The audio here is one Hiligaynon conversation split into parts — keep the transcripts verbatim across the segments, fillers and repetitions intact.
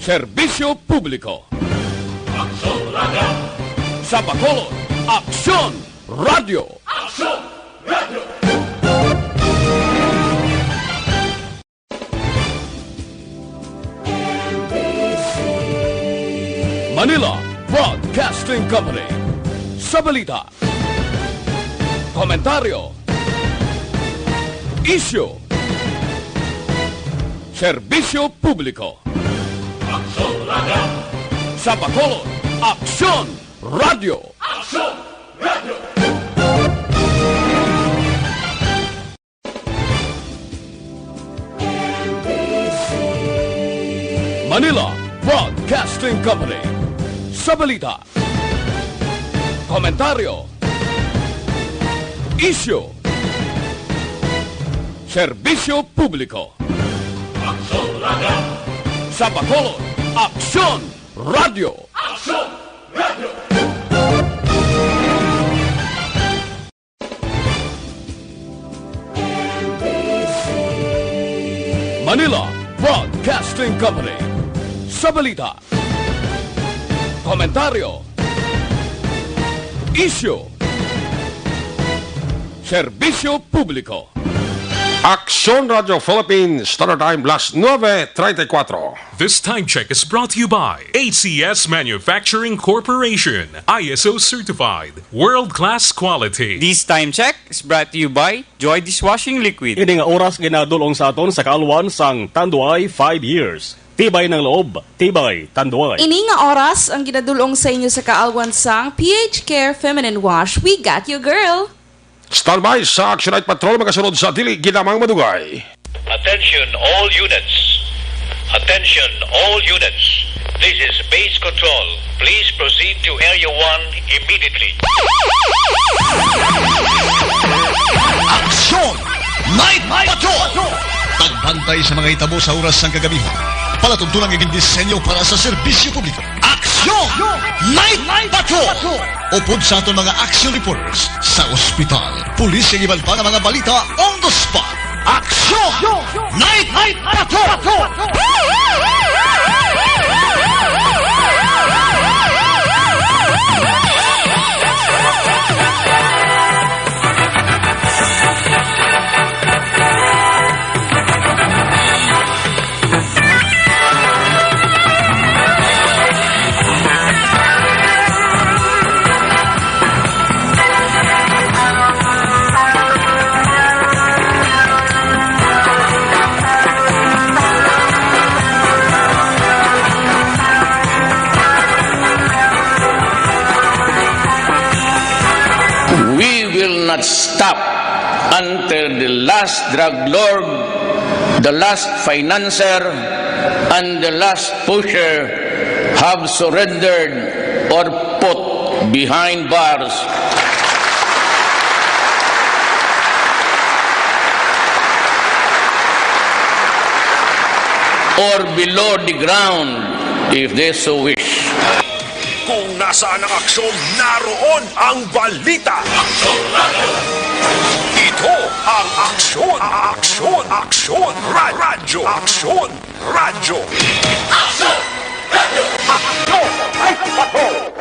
Serbisyo Publiko. Aksyon Radio. Sa Bacolod, Aksyon Radio. Aksyon Radio. Manila Broadcasting Company. Sa balita, komentaryo, isyu, serbisyo publiko. Aksyon Radio. Sa Bacolod, Aksyon Radio. Aksyon Radio. Manila Broadcasting Company. Sa balita, komentaryo, isyu, serbisyo publiko. Aksyon Radio. Sa Bacolod, Aksyon Radio. Aksyon Radio. Manila Broadcasting Company. Sa balita, komentaryo, isyu, serbisyo publiko. Aksyon Radio Philippines, Standard Time, las nuebe treinta y cuatro. This time check is brought to you by A C S Manufacturing Corporation, I S O certified, world-class quality. This time check is brought to you by Joy Dishwashing Liquid. Ini nga oras ginadul-ong sa aton sa kaalwan sang Tanduay five years. Tibay ng loob, tibay Tanduay. Ini nga oras ang ginadul-ong sa inyo sa kaalwan sang P H Care Feminine Wash. We got you, girl! Standby sa Action Night Patrol, magasunod sa dili ginamang madugay. Attention all units. Attention all units. This is Base Control. Please proceed to Area one immediately. Aksyon Night Patrol! Pagbantay sa mga hitabo sa oras sang kagabihan. Palatuntunan nga gindisenyo para sa serbisyo publiko. Aksyon Night Patrol! Upod sa aton mga action reporters sa ospital, pulis, kag iban pa nga mga balita on the spot. Aksyon Night Patrol! We will not stop until the last drug lord, the last financier, and the last pusher have surrendered or put behind bars or below the ground if they so wish. Kung nasaan ang aksyon, naroon ang balita. Ito ang Aksyon, Aksyon, Aksyon, Ra-, Radyo, Aksyon, Radyo. Aksyon! Radyo! Aksyon! Ay, pato! Aksyon!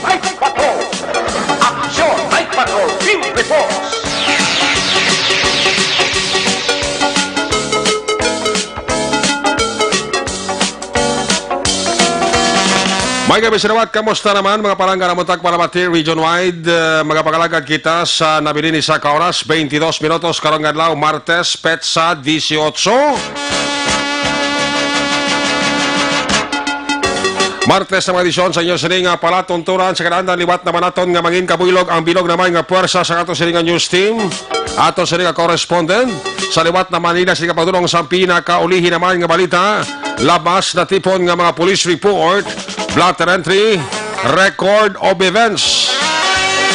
Night Patrol! Aksyon! Night Patrol! Field Reports! May gabi sa liwat, kamusta naman, mga palangga namon tag palamati region-wide? Eh, magapakalagad kita sa nabilin ni sa ka oras, twenty-dos minutos karong adlaw, Martes, petsa dieciocho. Martes na mga edisyon sa inyo sini nga palatuntunan sa kadaandan. Liwat naman naton nga mangin kabuylog ang bilog naman nga puwersa sa ato sini nga news team, ato sini nga correspondent. Sa liwat naman nila sini nga pagdulong sa pinakaulihi naman nga balita, labas na tipon nga mga police report, blotter entry, record of events.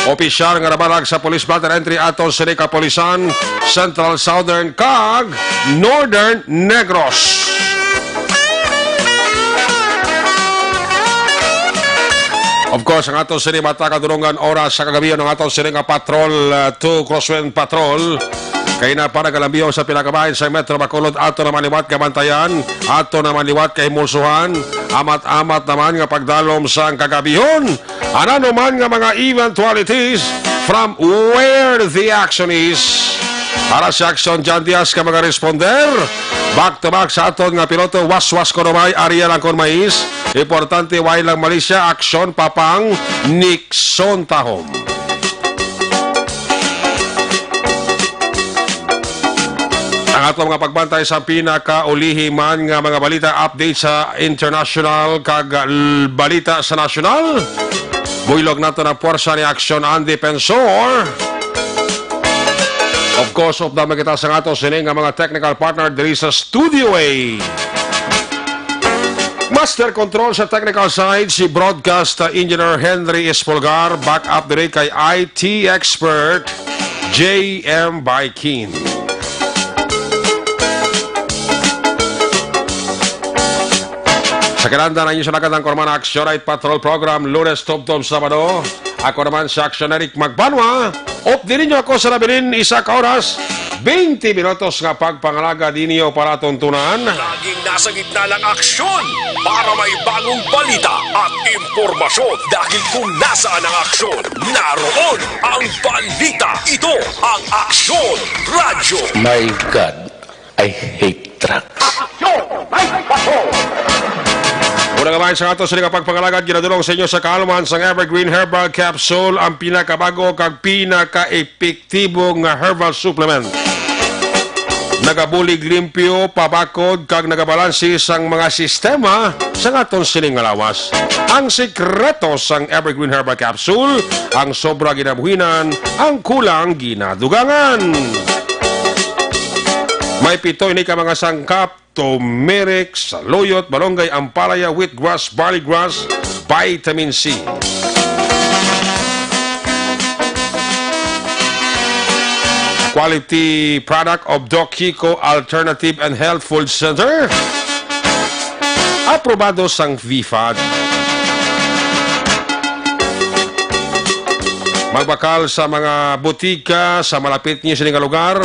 Opisyal nga nabalag sa Police Blotter Entry aton sini kapulisan, Central, Southern, kag Northern Negros. Of course, ang aton sini mata kadulungan oras sa kagabi, ang aton sini nga patrol, uh, two Crosswind Patrol. Kay na para galambiyon sa pinakabahin sa Metro Bacolod, ato naman liwat kabantayan, ato naman liwat kahimulsuhan, amat-amat naman nga pagdalom sang kagabihon. Ano man nga mga eventualities, from where the action is. Para sa action, John Diaz ka mga responder. Back to back sa aton nga piloto, Waswas Konomay, Ariel Angkon Mais. Importante, way lang Malaysia, action, Papang Nixon Tahom. Ang ato mga pagbantay sa pinakaulihi man nga mga balita, update sa international kag, uh, balita sa nasyonal. Buylog nato ang puwersa ni Aksyon ang Defensor. Of course, updam kita sa ato sini nga mga technical partner diri sa Studio A. Master control sa technical side, si broadcast engineer Henry Espolgar. Backup diri kay I T expert J M Baikin. Sa kalanda na inyo sa nagkatang kurman, Action Night Patrol Program, Lunes tubtob Sabado. Ako naman si Action Eric Magbanwa. Updi ninyo ako sa nabilin, isa ka oras, twenty minutos nga pagpangalaga ninyo para tuntunan. Laging nasa gitna ng aksyon para may bagong balita at impormasyon. Dahil kung nasaan ang aksyon, naroon ang balita. Ito ang Aksyon Radyo. My God, I hate trucks. Aksyon! May bato! Una nga bahin sa ato sa pagpangalagad, ginadulong sa inyo sa kaalwan sang Evergreen Herbal Capsule, ang pinakabago kag pinaka-epektibo nga herbal supplement. Nagabulig limpyo, pabakod, kag nagabalanse sang mga sistema sa aton sining nga lawas. Ang sikreto sang Evergreen Herbal Capsule, ang sobra ginabuhinan, ang kulang ginadugangan. May pito ini ka mga sangkap: turmeric, saluyot, malunggay, ampalaya, wheatgrass, barleygrass, vitamin C. Quality product of Doc Kiko Alternative and Health Food Center. Aprobado sang V fad. Magbakal sa mga butika sa malapit niyo sini nga lugar,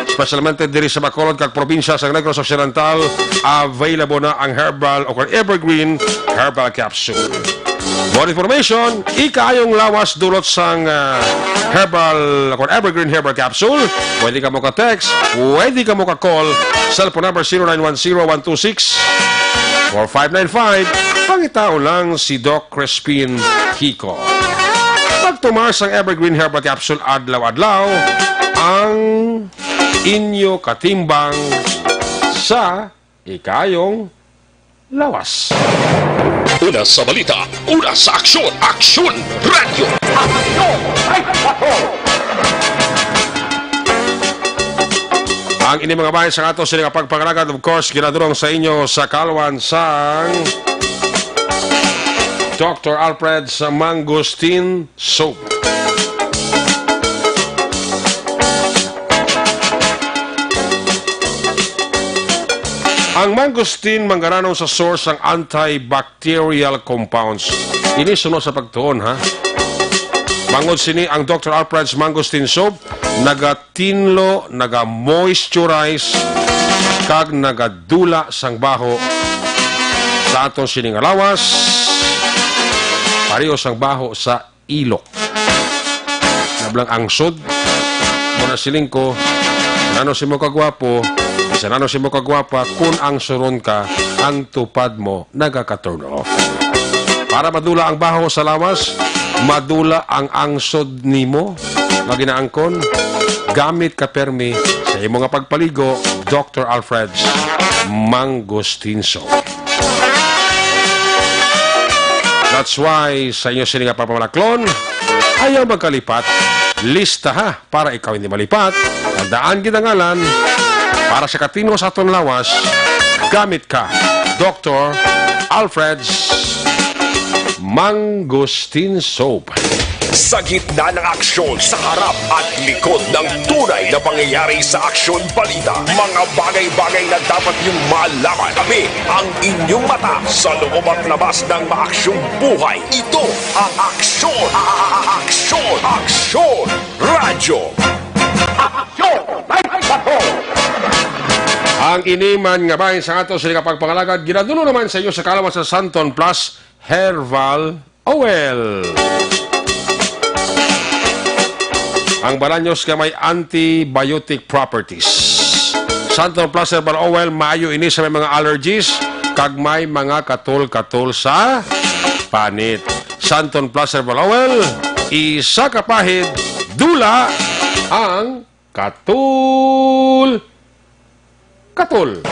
especialmente diri sa Bacolod kag probinsya sa Negros Occidental. Available na ang herbal o kung evergreen herbal capsule. More information, ikaayong lawas dulot sang, ah, herbal o kung evergreen herbal capsule. Pwede ka mo ka-text, pwede ka mo ka-call. Cellphone number zero nine one zero one two six four five nine five. Pangitaon lang si Doc Crispin Kiko. Pagtumar sang Evergreen Herbal Capsule adlaw-adlaw, ang inyo katimbang sa ikaayong lawas. Una sa balita, una sa aksyon, Aksyon Radyo. Aksyon! Ay, bato! Ang ini mga bahin sa ato sini nga pagpangalagad, of course, ginadurong sa inyo sa kaalwan sang Doctor Alfred sa Mangosteen Soap. Ang mangosteen manggaranon sa source sang antibacterial compounds. Ini suno sa pagtuon, ha? Bangod sini, ang Doctor Alfred's Mangosteen Soap nagatinlo, naga-moisturize, kag nagadula sang baho sa aton sini nga lawas. Pareho sang baho sa ilok. Nablang angsod. Muna siling ko, nano si mo kagwapo, sa nano si mo kagwapa, kung angsuron ka, ang tupad mo nagaka-turn off. Para madula ang baho sa lawas, madula ang angsod nimo nga ginaangkon, gamit ka permi sa imo nga pagpaligo, Doctor Alfred's Mangosteen Soap. That's why sa inyo sini nga pagpamalaklon, ayaw magkalipat. Lista ha, para ikaw hindi malipat. Tandaan gid ang ngalan. Para sa katino sa aton lawas, gamit ka, Doctor Alfred's Mangosteen Soap. Sa gitna ng aksyon, sa harap at likod ng tunay na pangyayari sa Aksyon Balita, mga bagay-bagay na dapat niyong malaman. Kami ang inyong mata sa loob at labas ng maaksyong buhay. Ito ang Aksyon, a- a- a- Aksyon, Aksyon Radyo. Aksyon! Ang ini man nga bahin sa ato sa pagpangalagad, ginadulo naman sa inyo sa kalawan sa Santon Plus Herbal Oil. Ang balanyos nga may antibiotic properties. Santon Plus Herbal Oil, maayo ini sa may mga allergies kag may mga katol-katol sa panit. Santon Plus Herbal Oil, isa ka pahid, dula ang katol. Katol.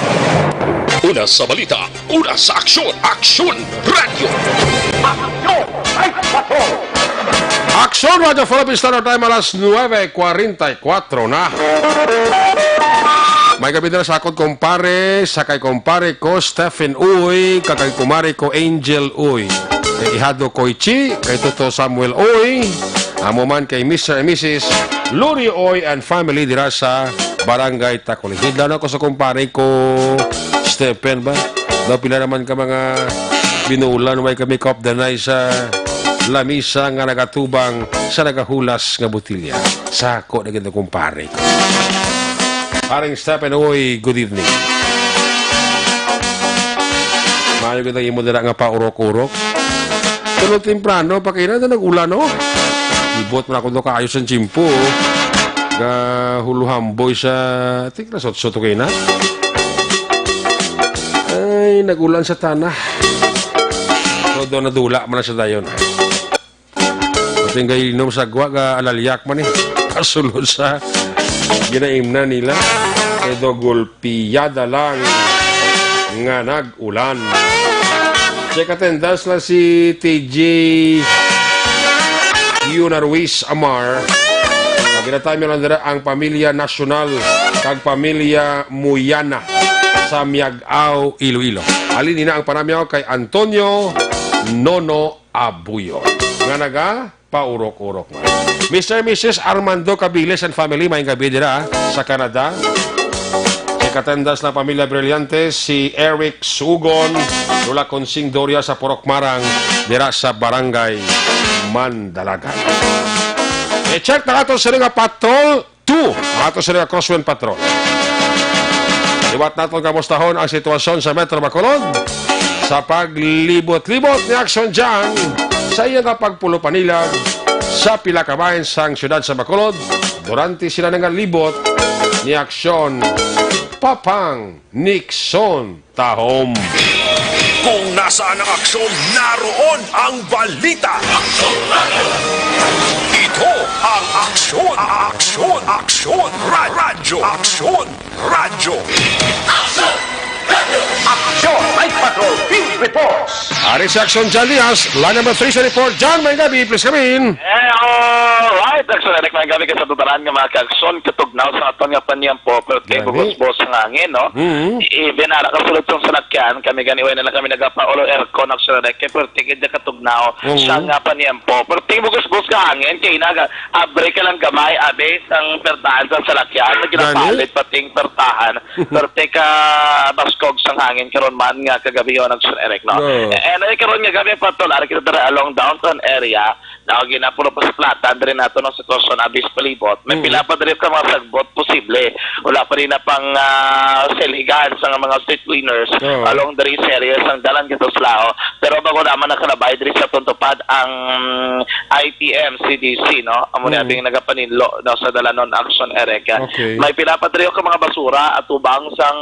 Una sa balita, una sa aksyon, Aksyon Radyo. Aksyon! Ay, Patrol! Aksyon Radyo Philippine Standard Time, alas nuebe kwarenta y kuatro na. May gabi na sa akon kumpare, sa kay kumpare ko, Stephen Uy, kag kay kumare ko, Angel Uy. Kay Ihado Koichi, kay Toto Samuel Uy, amo man kay Mister and Missus Luri Uy and family dira sa Barangay Tacolin. Hidlaw na ko sa kumpare ko, Stephen ba? Daw pila naman ka mga binulan, way ka make up danay sa lamisa nga nagatubang sa nagahulas nga botilya. Sako na gid, kumpare ko. Paring Stephen, oy, good evening. Maayo gid ang imo dira nga paurok-urok. Pero temprano pa kay na nag-ulan, no? Ibot man ako do kaayo sa tiyempo, oh. Gahuluhamboy sa, I think, alas otso to kay na. Ay, nag-ulan sa tana. Todo nadula man na sa dayon. Ating kay inom sa gwa, ga alalyak man eh. Kasulod sa ginaimna nila. Kay do gulpiyada lang nga nag-ulan. Check attendance lang si T J Yuna Ruiz Amar. Ang ginatami lang dira ang pamilya nasyonal kag pamilya Muyana sa Miag-ao, Iloilo. Halin ina ang panamyaw kay Antonio Nono Abuyo nga naga paurok-urok man. Mister and Missus Armando Cabiles and family, may gabi dira sa Canada. Check attendance ng pamilya Brillante, si Eric Sugon, Lola Consing Doria sa Purok Marang, dira sa Barangay Mandalagan. I-check na ato sila nga patrol two, ang ato sila nga crosswind patrol. Liwat naton kamustahon ang sitwasyon sa Metro Bacolod sa paglibot-libot ni Action John sa iya nga pagpulupanilag sa pila ka bahin sang siyudad sa Bacolod durante sila nangalibot ni Action Papang Nixon Tahom. Kung nasaan ang aksyon, naroon ang balita. Ito ang Aksyon, Aksyon, Aksyon, Ra- Radyo, Aksyon, Radyo. Aksyon! Night Patrol Field Reports! Ari si Aksyon John Diaz, line number three sa report. John, may gabi, please come in. Eh, alright. Aksyon, Eric, may gabi ka sa tutaran nga mga kaaksyon, katugnaw sa aton nga paniyampo, pero Gani. Bugos-bugos ang hangin, no? Mhm. Even ara ka sulod sang salakyan, kami gani, way na lang kami nagapaulo aircon, actually, kay perti gid na katugnaw Mhm. siya nga paniyampo. Perting bugos-bugos ka hangin, kay naga, abre ka lang gamay, abe, sang pertahan sa salakyan, Gani. Naginapalit pating pertahan. Perte ka baskog sang hangin karon man nga kagabi, o, nagsun Eric, no? Oo. Eh, eh, na karon nga gabi, patol, ari kita dira along downtown area, Daw ginapulo pa sa platan diri nato ng sitwasyon abis palibot. May Mm. pila pa diri ka mga sagbot posible. Wala pa rin na pang, ah, seligan sa mga street cleaners Oo. along diri sa area sang dalan dito sa Lao. Pero bago naman nakalabay diri sa tuntupad ang I T M C D C, no? Amo ni Mm. abing nagapaninlo, no, sa dalanon action area. Okay. May pila pa diri ka mga basura at tubang sang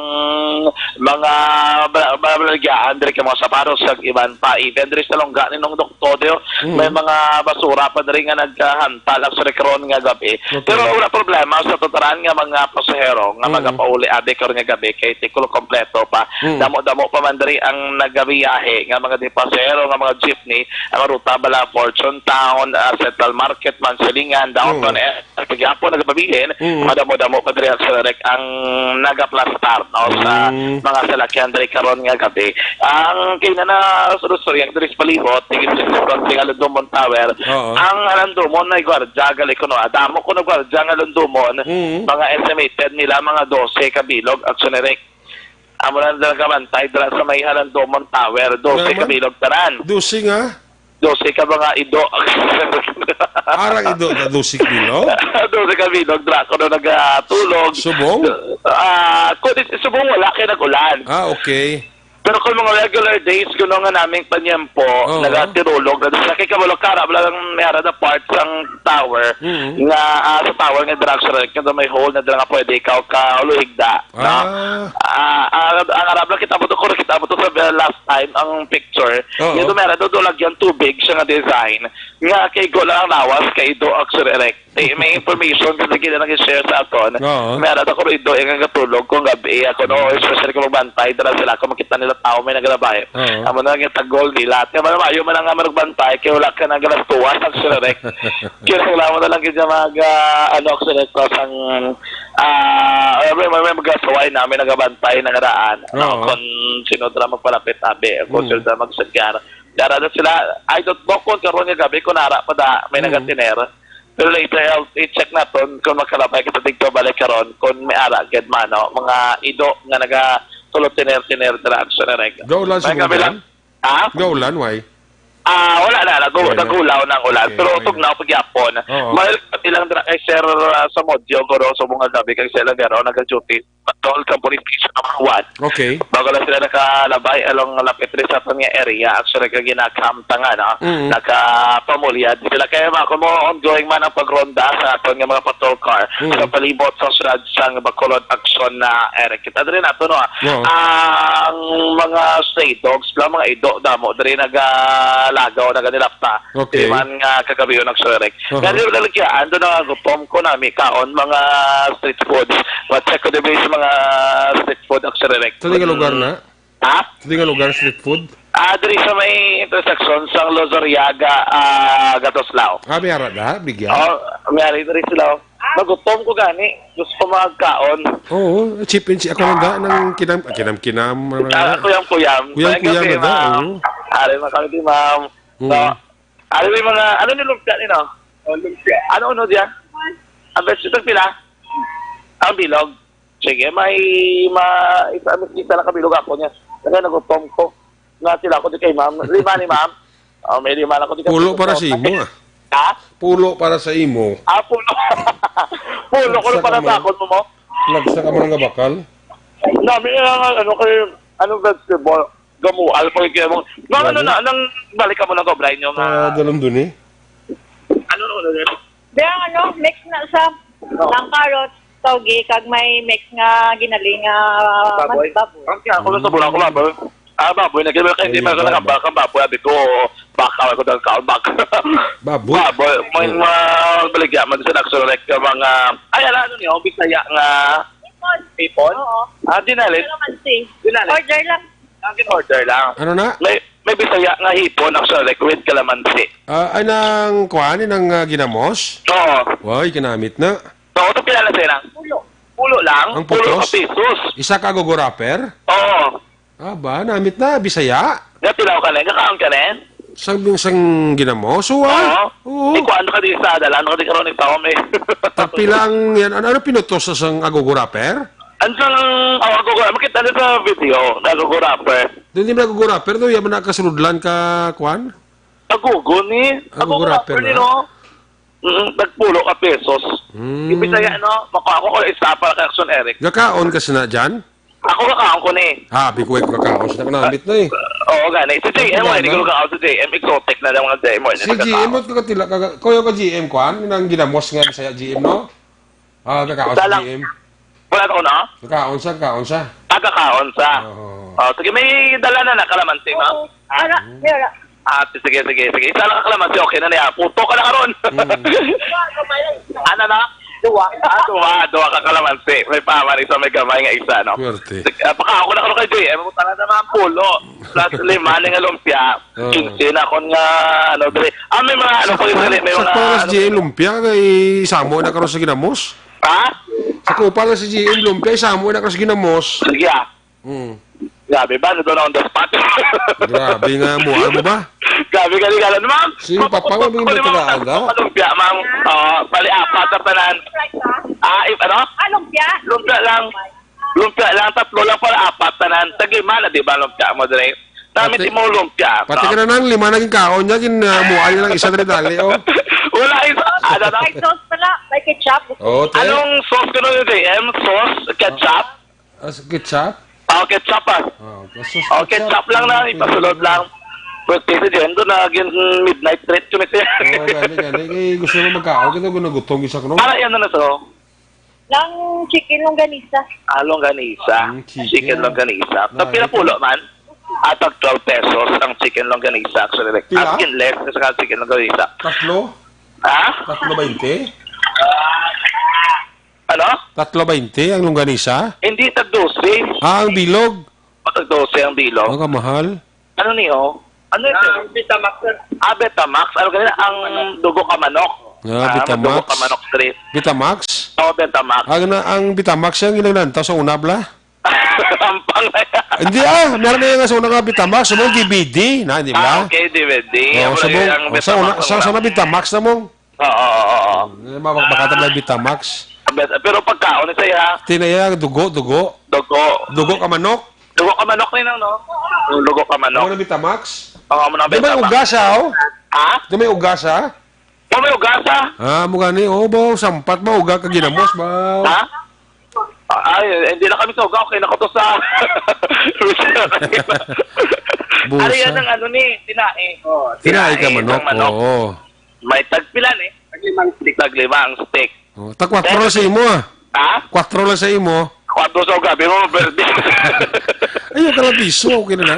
mga ba-, ba-, baligyan diri ka mga sapatos sa iban pa. Even diri sa longga ni Nong Doktor, Mm. may mga basura pa diri nga nagkahantala sa karon nga gabi. Okay. Pero wala problema sa tutaran nga mga pasahero nga Mm. magapauli abi karon nga gabi kay tikulo kompleto pa. Mm. Damo-damo pa man diri ang nagabiyahe nga mga di pasahero nga mga jeepney ang ruta bala Fortune Town, ah, Central Market, Mansilingan, Downtown Mm. Area. Sa gihapon nagapabilin, Mm. madamo-damo pa diri sa Rec ang nagaplastar, no, sa Mm. mga salakyan diri karon nga gabi. Ang kinana, sorry, ang diri sa palibot, tigil sa Fronting Alundong Tower, Oo. Ang Halandomon may gwardya, gali ko, no? Adamo ko na gwardya nga Halandomon. Mm. Mga estimated nila, mga dose ka bilog, Action Eric. Amo lang nagabantay dira sa may Halandomon Tower, dose ka bilog tanan. Dose nga? Dose ka mga ido. Arang ido na dose ka bilog? Dose ka bilog, dira ko na nagatulog. Subong? Ah, kung is-, subong wala kay nag-ulan. Ah, okay. Pero kung mga regular days, kuno nga naming panyempo, Oo. nagatirulog na sa kay kabalo, karab lang may ara na part sang tower, Mm. nga, ah, sa tower nga dira sa right, nga may hole na dira nga pwede ikaw ka uluhigda, no? Ah. Ah, ang, ang arab lang kita mo to, kung kita mo to sa last time, ang picture, Oo. yung may ara do, do lagyan tubig siya nga design, nga kay go lang ang lawas, kay do ang surerek. Eh, may information kasi kita nag-share sa aton. Oo. May ara ta ko rin doon nga gatulog kung gabi ako, no? Especially kung magbantay, dala sila kung makita nila tao may nagalabay. Oo. Amo na lang yung tagol nila. Kaya man, maayo man ang nga magbantay, kaya wala ka nang galas tuwas ang surerek. Kinahanglan mo na lang kita mag, ah, ano, ang surerek ko sang, ah, may, may, may magasaway na, may nagabantay na ngaraan. No? Oo. Kung sino dira magpalapit, abi, kung Mm. sino dira magsagyar. Dara na sila, I don't know kung karon nga gabi, kung nara pa da, may Mm. nagatiner. Pero later, I'll i-check naton kung makalabay kita dito balik karon, kung may ara gid man, no? Mga ido nga naga tulo tiner-tiner dira ang Sunareg. Gaulan sa May kami Bunggan? lang. Ha? Gaulan, why? Ah, wala na, nagu-, Wala na. nagulaw ng ulan. Okay, Pero okay. tugnaw pagyapon. Oo. Mahal ilang dra-, kay Sir, ah, Samudio, guro, sa mga gabi, kay Sir Lagaro, nag-duty. Patrol sa police station number one. Okay. Bago lang sila nakalabay, along lapit rin sa aton nga area, actually, kag ginakhamtangan, no? Mm. Nakapamulyad sila. Kaya, mga, kung mo ongoing man ang pagronda sa aton nga mga patrol car, Mm. sa palibot sa syudad sang Bacolod, Action na, Eric. Kita diri nato, no? Oo. Ang mga stray dogs, lang, mga ido, damo, diri nagalagaw, naganilapta. Okay. Di man nga kagabi yun, Action Eric. Aha. Nga di ba talaga, ando na nga gutom ko na, may kaon, mga street food. Wa-check ko, di ba, yung mga street food, Action Eric? Sa di nga lugar Mm. na? Ha? Sa di nga lugar, street food? Ah, diri sa may intersection sang Lozoriaga, ah, Gatoslao. Ah, may ara na? Bigyan? Oh, may ari diri sila, oh. Magutom ko gani. Gusto ko magkaon. Oo, cheap and cheap. Ako lang da, ng kinam-, kinam-kinam, mga Ah, kuyam-kuyam. Kuyam-kuyam May na da, gabi, ma'am. oo. Ari na kami di, ma'am. Mm. So, ano yung mga, ano yung lumpia nino? Oh, lumpia. Ano, ano diyan? Ang best, ito pila? Ang bilog. Sige, may, ma, isa, isa lang ka bilog ako niya. Kaya nagutom ko. Nga sila ako di kay ma'am. Lima ni ma'am. Oh, may lima lang ako di kay Pulo para sa imo, ah. Ha? Pulo para sa imo. Ah, pulo. Pulo ko lang Lagsa ka para sa man. akon mo, mo. Lagsa ka man nga bakal. Nami, ah, ano kay, ano vegetable? Gamual, pag kaya mo. Mga ano Gamual? na, nang balik ka mo na to, Brian, yung, Ah, ah, dalom dun eh. Ano, ano, ano, ano? Di ang ano, mix na sa Oo. ng carrots, tawgi, kag may mix nga ginaling nga Baboy? man-, baboy. Ang kaya ako lang sa Bulacan, baboy. Ah, baboy na, kaya hindi Ay, man ako baboy. nakabal kang baboy, abi ko, baka ako daw kaon, baka. Baboy? Baboy, may Mm. mga baligya, man sa Daxon, like, yung mga, ay, ala, ano niyo, Bisaya nga Hipon? Hipon? Oo. Ah, dinalit? Kalamansi. Dinalit? Order lang. Ang in-order lang. Ano na? May, may Bisaya nga hipon, actually, like, with kalamansi. Ah, ay, nang kuan, nang, ah, ginamos? Oo. Way, kinamit na. So, ito kilala sila? Pulo. Pulo lang? Ang Pulo ka putos? pesos. Isa ka gogo wrapper? Oo. Ah, ba? Namit na, Bisaya? Nga tilaw ka na, kakaon ka na? Sang, sang ginamos? Oo, ah. Oo. Oo. Eh, kuan ka di sa dalan, ka di karon ikaw, may. Tagpila ang yan. Ano, ano pinutos sa sang agogo wrapper? Ang sang, oh, agogo, makita na sa video, agogo wrapper. Doon din agogo wrapper, no? Yaman na kasuludlan ka, kuan? Agogo ni? Agogo Agogo wrapper wrapper ni, na? no? Mm, nagpulo ka pesos. Mm. Ibig kaya, no? Makuha ko kung isa para kay Action Eric. Gakaon ka sina dyan? Ako kakaon ko ni. Ha, bikuway ko kakaon sa kanamit na eh. Oo, gani. Si J M, Ako hindi ko lang. kakaon si J M. Exotic na lang mga J M. Si J M, mo ka tila ka, kuya ka J M, kuan? Nang ginamos nga Bisaya J M, no? Ah, kakaon Isa si lang. J M. Wala na ko na? Kakaon sa, kakaon sa. Ah, kakaon sa. Oo. Oh, sige, may dala na na kalamansi, ma'am? Oo. Ara, yara. Ah, sige, sige, sige. Isa lang ka kalamansi, okay na niya. Puto ka na karon. Mm. Ano na? Duwa. Ah, duwa, duwa ka kalamansi. May paman, isa may gamay nga isa, no? Swerte. Sige, ah, baka ako na karon kay J M. Tala na mga pulo. Plus lima ni nga lumpia. Oo. Kinse na kon nga, ano, dre. Ah, may mga, ano, Sakto pag dali, may sa mga, pala si ano, J M Lumpia, kay samo na karon sa ginamos. Ha? Sa kupal na si J M Lumpia, kay samo na karon sa ginamos. Sige, ah. Mm. Grabe ba? Ano doon on the spot? Grabe nga mo. Ano ba? Grabe ka, di ka lang, ma'am. Si Papa mo, Mapuputput ko ni ma'am, taga-aga? Tatlo ka lumpia, ma'am. Oo, bali, apat sa tanan. Ah, if, ano? Ah, lumpia? Lumpia lang. Lumpia lang, tatlo lang para apat tanan. Tag-lima na, di ba, lumpia mo, dire? Dami Pati, ti mo lumpia, pati no? Ka na nang lima naging kaon niya, gin, ah, muha niya lang isa dali-dali, oh. Wala isa. Ano na? May sauce pala, may ketchup. Oh, te. Anong sauce ko nun, J M? Sauce, ketchup? Ah, sa ketchup? Oh, ketchup, ah. Oh, sauce, Oh, ketchup, ketchup lang na, pwede, ipasulod pwede. Lang. Pwede sa dyan, doon na, gin-, midnight treat ko na siya. Oh, gani, gani. Kay gusto mo magkaon, kita ko nagutom, isa ko, no? Para yan na to. Ng chicken longganisa. Ah, longganisa. Ang chicken. Chicken longganisa. Na, Tag pila ito? Pulo man? Ah, tag twelve pesos ang chicken longganisa. Actually, like, Pila? Ang skinless sa chicken longganisa. Tatlo? Ha? Tatlo bainte? Ano? Tatlo bainte ang longganisa? Hindi, tag dose. Ah, ang bilog? O, tag dose ang bilog. Ang kamahal. Ano ni, oh? Ano ito? Ah, Betamax, sir. Ah, Betamax. Ano kanina? Ang dugo ka manok. Ah, Ah, Betamax. Dugo ka manok, three. Betamax? Oh, Betamax. Ang na, ang Betamax ang ilang nantaw sa una, bla? Ampang na yan. Hindi, ah. Meron na yung sa una nga Betamax. Sa mga D V D. Na, di ba? Ah, okay, D V D. Oh, Ako sa lang mga, yung sa Betamax una, ang sa, sa una. Una Betamax na mong. Oo, oo, oo. Eh, mabak-, baka talaga Betamax. Abet-, pero pagkaon ni saya. Tinaya, dugo, dugo. Dugo. Dugo ka manok? Dugo ka manok ni, no? Dugo ka manok. Ano na Betamax? Oo, amo na Di may Betamax. Ugas, ha, oh? Ha? Di may ugas, ha? Oh, may ugas, ha? Ah, mo gani, oh, ba, sampat ba, uga ka ginamos ba? Ha? Ay, hindi na kami sa uga. Okay na ko to sa Busa. Ari yan ang ano ni, tinae. Oh, Tinae ka tinae, manok, ang manok. Oo. May tagpila ni? Taglimang stick. Taglimang stick. Oh, ta kwatro Pero sa imo, ah. Ha? Kwatro lang sa imo. Kwatro sa ugabi mo, birthday. Ayun, kalabiso, okay na na.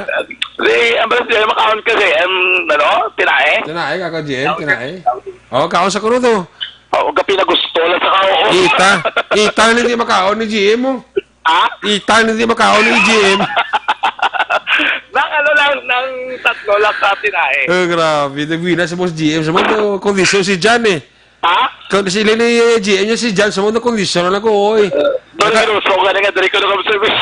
Di, ang birthday, makaon ka sa, em, ano, tinae? Tinae, kaka G M, tinae. Oh, kaon sa kuno to. Oh, kape na gusto lang sa kao. Ita. Ita na hindi makaon ni G M mo. Ha? Ita na hindi makaon ni G M. Nang ano lang, nang tatlo lang sa tinae. Oh, grabe. Nagwina sa boss G M. Sa mga kondisyon si Jan eh. Ha? Kung sila ni G M niya si Jan, sa mga kondisyon na ko, oy. Doon Naka- nga, so, nga nga, dali ko na kami service.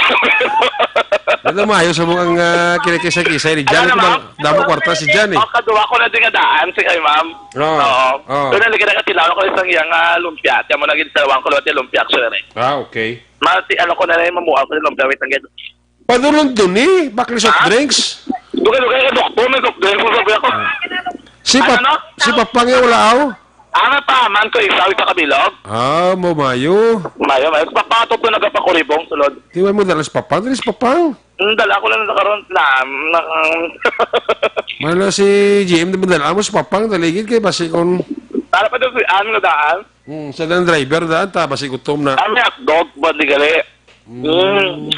Ito, maayo sa mga, ah, kinikisay-kisay ni Jan. Ano Ito, naman? damo kwarta si Jan eh. Oh, kaduwa ko na din nga daan, si kay ma'am. Oo. Oo. Oo. Doon na, lagi na katilaw ko isang iyang, ah, lumpia. Tiyan mo na, ginsawan ko lang yung lumpia, actually. Ah, okay. Mati, ano ko na rin, mamuha ko ng lumpia, wait lang, guys. Padulong dun eh, bakli soft Ah? drinks. Dugay-dugay ka, doktor, may soft drinks, sabi ako. Ah. Si Ano, Pap-, no? si Papa nga wala, aw? Ano pa, man ko, isaw, isa kabilog? Ah, mo mayo. Mayo, mayo. Si Papa, ato po, nagapakuribong, sulod. Di ba mo dala si Papa? Dali si Papa. Hmm, dala ko lang sa karon na, na, Mana si G M, di ba dala mo si Papa? Daligid kay basi kung Para pa doon si Ann nga daan. Hmm, sa dang driver daan, ta, basi gutom na. Ah, may hotdog, ba, di gali? Mm. Mm.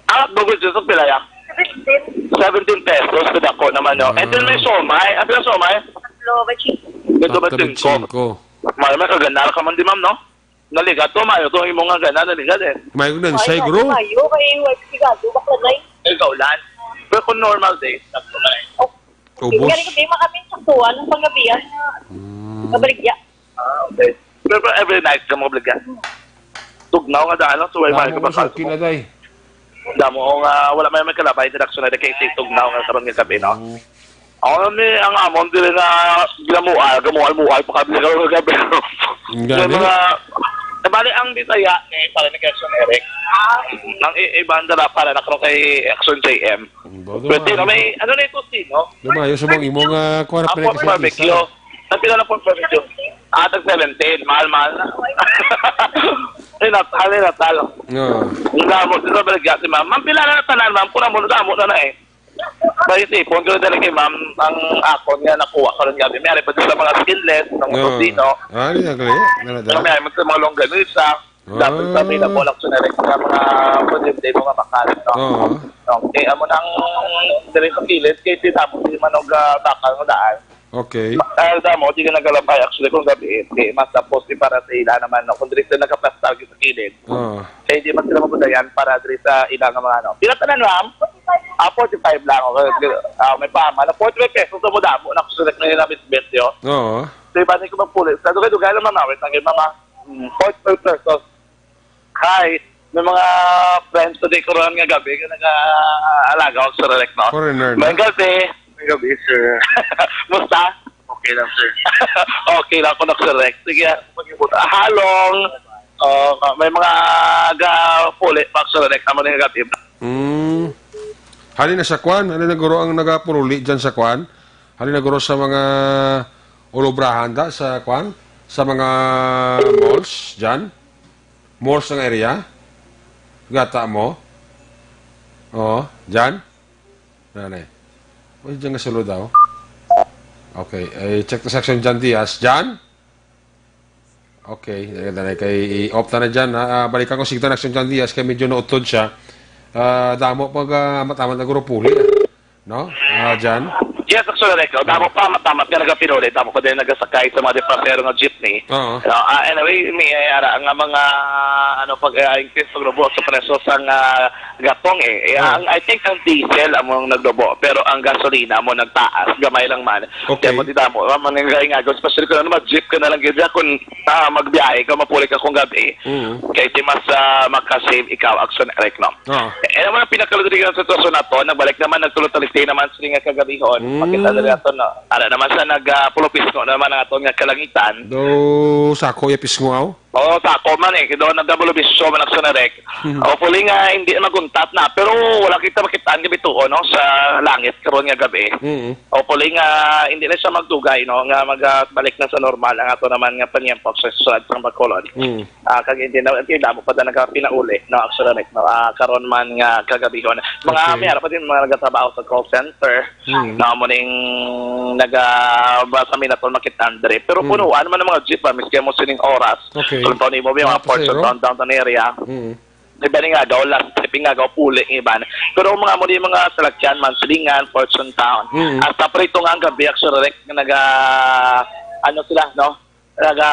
Ang hotdog is just pila ya? Seventeen. Seventeen pesos, kadako naman, no? And then may Ah. siomay. Ang pila siomay? Tatlo by singko. Tatlo by Tatlo by singko. singko. May, may kaganahan ka man di, ma'am, no? Naligat to, mayo to, imo nga gana, naligat eh. Mayo na, Ay, say, mayo, bro. Mayo, kay wife sigado, bakla na eh. Ay, kaulan. Pero kung normal days, tatlo na eh. Oh. Ubos. Galing kami, makami, saktuan, ang panggabian. Mm. Kabaligya. Ah, okay. Pero, pero every night ka mo obligado? Tugnaw nga daan lang, so way Damo may ko kabakal suki mo. Na, day. Damo ko nga, wala may may kalabay, interaction na kay si Tugnaw nga karon nga gabi, no? Mm. Ako na ni, ang amon, dili na ginamual, gamual-mual pa kami karon nga gabi. Ang May gani. Mga, eh, bali, ang Bisaya, eh, para ni Action Eric. Ang i-, ibang dala para na karon kay Action J M. Ang bodo Pwede na, nga. May, ano na ito, sino? Lumayo sa mga imo nga, kuha na Ang pa rin pork kasi barbecue. Isa. Ang pila na po ang barbecue? Ah, tag seventeen. Mahal, mahal na. Ay, Natal, ay, Natal. Oo. Ang damo, dito balik si ma'am. Ma'am, pila na natanan, ma'am? Kuna mo, damo na na eh. Dahil sa ipon ko na kay ma'am, ang akon nga nakuha ko rin gabi. May ari pa din sa mga skinless, ng Oo. Tocino. Ah, di na gali. Ano na Pero dala? May ari man sa mga longganisa. Ah. Dapat sa available actually sa mga posible mo nga makalat, no? Oo. Okay, amo nang diri sa kilid, kay si tapos si Manog, ah, bakal nga daan. Okay. Ma-, ah, damo, di ka nagalabay actually kung gabi, eh. Di, mas tapos di para sa ila naman, no? Kung diri sila nagkaplastar sa kilid. Oo. Kay di man sila mabudayan para diri sa ila nga mga ano. Pila tanan, ma'am? Ah, forty-five lang. Okay. Ah, may pama na forty-five pesos sa mudamo na actually na nila, Miss Beth, yo. Oo. Di ba, di ko magpulit. Sa dugay-dugay lang, ma'am, awit lang yun, mama. Mm, forty-five pesos. Hi, may mga friends today ko ron nga gabi nga nag-aalaga ako sa Rarek, no? Foreigner na? May gabi, Gabi, sir. Musta? Okay lang, sir. Okay lang ko, Action Rek. Sige, mag-ibot. Halong. Oh, may mga gapuli pa, Action Rek. Amo ni gabi. Mm. Halin na sa kwan. Halin na guro ang nagapuruli dyan sa kwan. Halin na guro sa mga ulubrahan ta sa kwan. Sa mga malls dyan. Malls ng area. Gata mo. Oh, dyan. Nanay. Uy, dyan nga sulod daw. Okay, eh, check the section dyan, Diaz. Dyan? Okay, dali, dali, kay i-off na na dyan, ha? Ah, balikan ko, sige, Action John Diaz, kay medyo nautod siya. Ah, damo pag, ah, amat-amat na guro puli, ah. No? Ah, dyan? Yes, Action Rek. Damo pa, amat-amat nga nagapinuli. Damo pa din nagasakay sa mga depansero nga jeepney. Oo. No, ah, anyway, may ara nga mga, ano, pag, ah, increase pagrubo sa presyo sang, ah, gatong, eh. Eh, Ah. ang, I think ang diesel among nagdubo, pero ang gasolina mo nagtaas, gamay lang man. Okay. Kaya mo di damo, ah, maningay nga, especially kung ano, mag-jeep ka na lang gid, kung, ah, magbiyahe ka, mapuli ka kung gabi. Mm. Kay di mas, ah, makasave ikaw, Action Rek, no? Ah. Eh, naman ang pinakalutuligan sa sitwasyon nato, nagbalik naman, nagtulog-talisay naman sila nga kagabihon. Mm. Makita na nato, no? Ara naman sa nag, ah, pulupisno naman ang aton nga kalangitan. Do, sako ya pisngo, aw? Oo, sako man eh. Kaya doon ang W B C man, Action Rek. Mhm. Hopefully nga hindi na maguntat na. Pero wala kita makitaan nga bituon, no, sa langit karon nga gabi. Mhm. Hopefully nga hindi na siya magdugay, no, nga magbalik na sa normal ang ato naman nga panyempo sa sulod sang Bacolod. Mhm. Ah, kag hindi na, hindi damo pa na nagapinauli, no, Action Rek, no. Ah, karon man nga kagabihon. Mga Okay. may ara pa din mga nagatrabaho sa call center. Mm. Na mo ning naga-, basa mi naton makit Andre. Pero Mm. punuan man ang mga jeep, ah, miski mo sining oras. Okay. Kung taon mo, may mga Mga Fortune pasahero? Town, downtown area. Mm. Di ba ni nga daw, last trip nga daw, puli ang iban. Pero mga mo ni mga salakyan, Mansilingan, Fortune Town. Mm. Hasta prito nga ang gabi, Action Rek, naga, ano sila, no? Naga,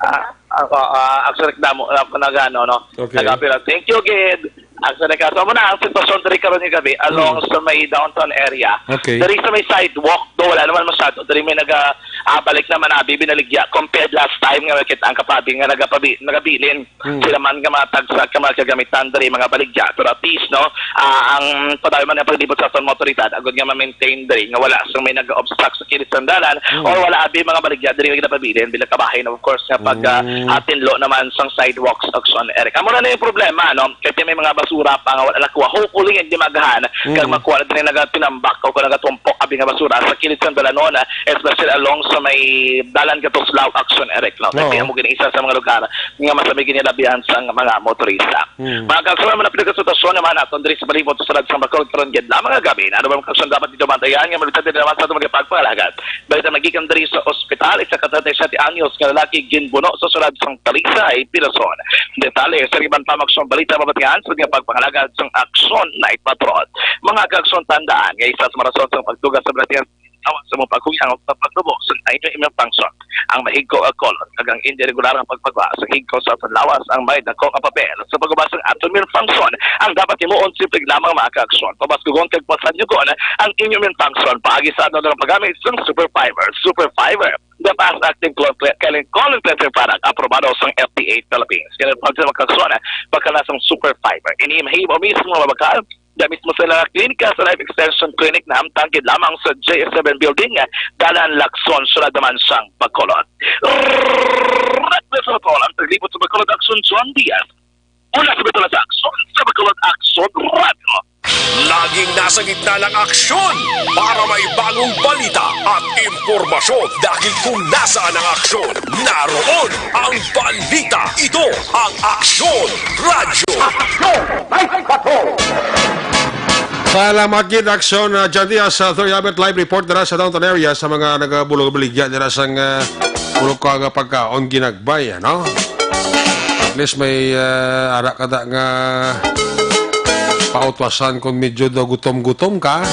ah, ako, ah, Action Rek damo, ah, nagano, no? Okay. Nagapila. Thank you, gid. Action Rek, so, mo na ang sitwasyon diri karon nga gabi, along Mm. sa may downtown area. Okay. Diri sa may sidewalk, do, wala naman masyado. Diri may naga, ah, balik naman, abi, binaligya. Compared last time nga makita ang kapabi nga nagapabi-, nagabilin. Mm. Sila man nga mga tagsa ka mga kagamitan diri, mga baligya. Pero at least, no, ah, ang padayon man nga paglibot sa aton mga otoridad, agud nga ma-maintain diri nga wala sang may nag-obstruct sa kilid sang dalan, Mm. or wala abi mga baligya diri nga ginapabilin bilang kabahin, of course, nga pag, ah, Mm. atinlo naman sang sidewalks, Action Rek. Amo na na yung problema, no? Kaya may mga basura pa nga wala nakuha. Hopefully, hindi magahan. Kag Mm. makuha na din yung nagatinambak o kung nagatumpok abi nga basura sa kilid sang dalanon, ah, especially along sa may dalan ka Tuslao, Action Rek, no? Oo. Kaya mo gini isa sa mga lugar nga mas may ginilabihan sang mga motorista. Mm. Mga kaagsoon, mga pinagkasitwasyon naman naton diri sa palibot sa sulod sang Bacolod karon gid lamang nga gabi. Ano ba ang kaagsoon dapat ninyo bantayan nga malita din naman sa atong mga pagpangalagad? Balita nagikan diri sa ospital, isa ka treinta y siete anyos nga lalaki ginbuno sa sulod sang Talisay, Pinason. Detalye sa iban pa, mga aksyon balita mabatian sa mga pagpangalagad sang Aksyon Night Patrol. Mga kaagsoon, tandaan nga isa sa mga rason sa pagdugang sa balatian awa sa mga pagkuyang o pagtubo sa inyo immune function. Ang mahigko nga colon kag ang hindi regular nga pagpagwa sa higko sa aton lawas ang may dako nga papel sa pagubas sang aton immune function. Ang dapat himuon, simple lamang, mga kaagsoon. Pabaskugon kag pasadyugon ang inyo immune function paagi sa adlaw nga paggamit sang Super Fiber. Super Fiber, the fast acting colon cle-, colon cleansing product, aprobado sang F D A Philippines. Kaya pag sa mga kaagsoon, pagkala sang Super Fiber. Ini mahimo mismo mabakal da mismo sa ilang klinika sa Life Extension Clinic na hamtang gid lamang sa J S seven Building, Dalan Lacson, sulod naman sang Bacolod. Red West Patrol, ang taglibot sa Bacolod, Aksyon John Diaz. Mula sa Bitola sa Aksyon, sa Bacolod, Aksyon Radio. Laging nasa gitna ng aksyon para may bagong balita at impormasyon. Dahil kung nasaan ang aksyon, naroon ang balita. Ito ang Aksyon Radyo. Salamat gid, Aksyon, ah, John Diaz, sa Thor Yabet live report dira sa downtown area sa mga nagabulog-baligya dira sang, ah, bulog ka nga pagkaon ginagbay, ano? At least may, ah, ara ka da nga pautwasan kung medyo daw gutom-gutom ka.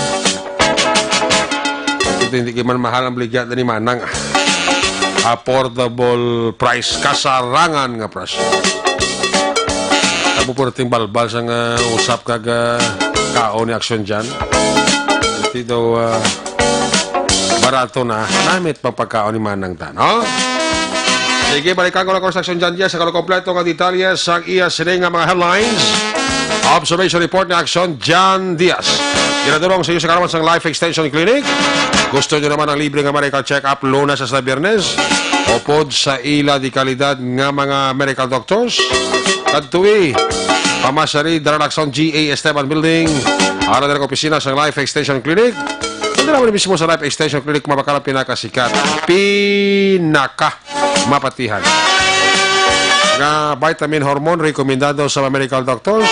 Ito, hindi ka man mahal ang baligya ni Manang. Affordable price, kasarangan nga presyo. Amo po nating balbal sa nga usap kag, ah, kaon ni Aksyon dyan. Hindi daw, ah, barato na. Namit pang pagkaon ni Manang ta, no? Sige, balikan ko lang ko sa Aksyon John Diaz sa kalukompleto nga detalye sa iya sini nga mga headlines. Observation report ni Aksyon John Diaz. Ginadulong sa inyo sa karon sang Life Extension Clinic. Gusto nyo naman ang libre nga medical check-up Lunes hasta Biyernes? Upod sa ila di kalidad nga mga medical doctors? Kadtui, pamasyari, Daralakson G A Esteban Building. Ara na ang opisina sang Life Extension Clinic. Pwede naman mismo sa Life Extension Clinic, mabakal ang pinakasikat. Pinaka mapatihan. Nga vitamin hormone rekomendado sa mga medical doctors.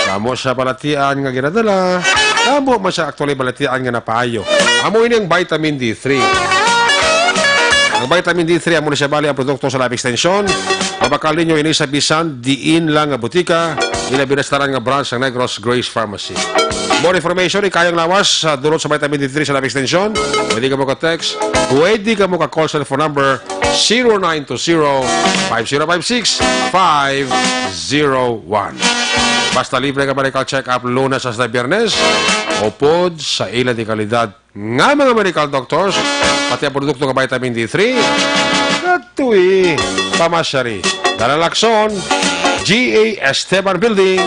Kamo sa balatian nga ginadala, kamo man sa actually balatian nga napaayo. Amo ini ang vitamin D three. Ang vitamin D three, amo ni siya bali ang produkto sa Life Extension. Mabakal ninyo ini sa bisan diin lang nga butika, ilabi na sa tanan nga branch sang Negros Grace Pharmacy. More information, ikayang lawas sa dulot sa vitamin D three sa Life Extension. Pwede ka mo ka-text, pwede ka mo ka-call sa phone number zero nine two zero, five zero five six, five zero one. Basta libre ka medical check-up Lunes hasta Biyernes, upod sa ila di kalidad nga mga medical doctors, pati ang produkto nga vitamin D three, Katui, pamasyari, Daralakson, G A Esteban Building,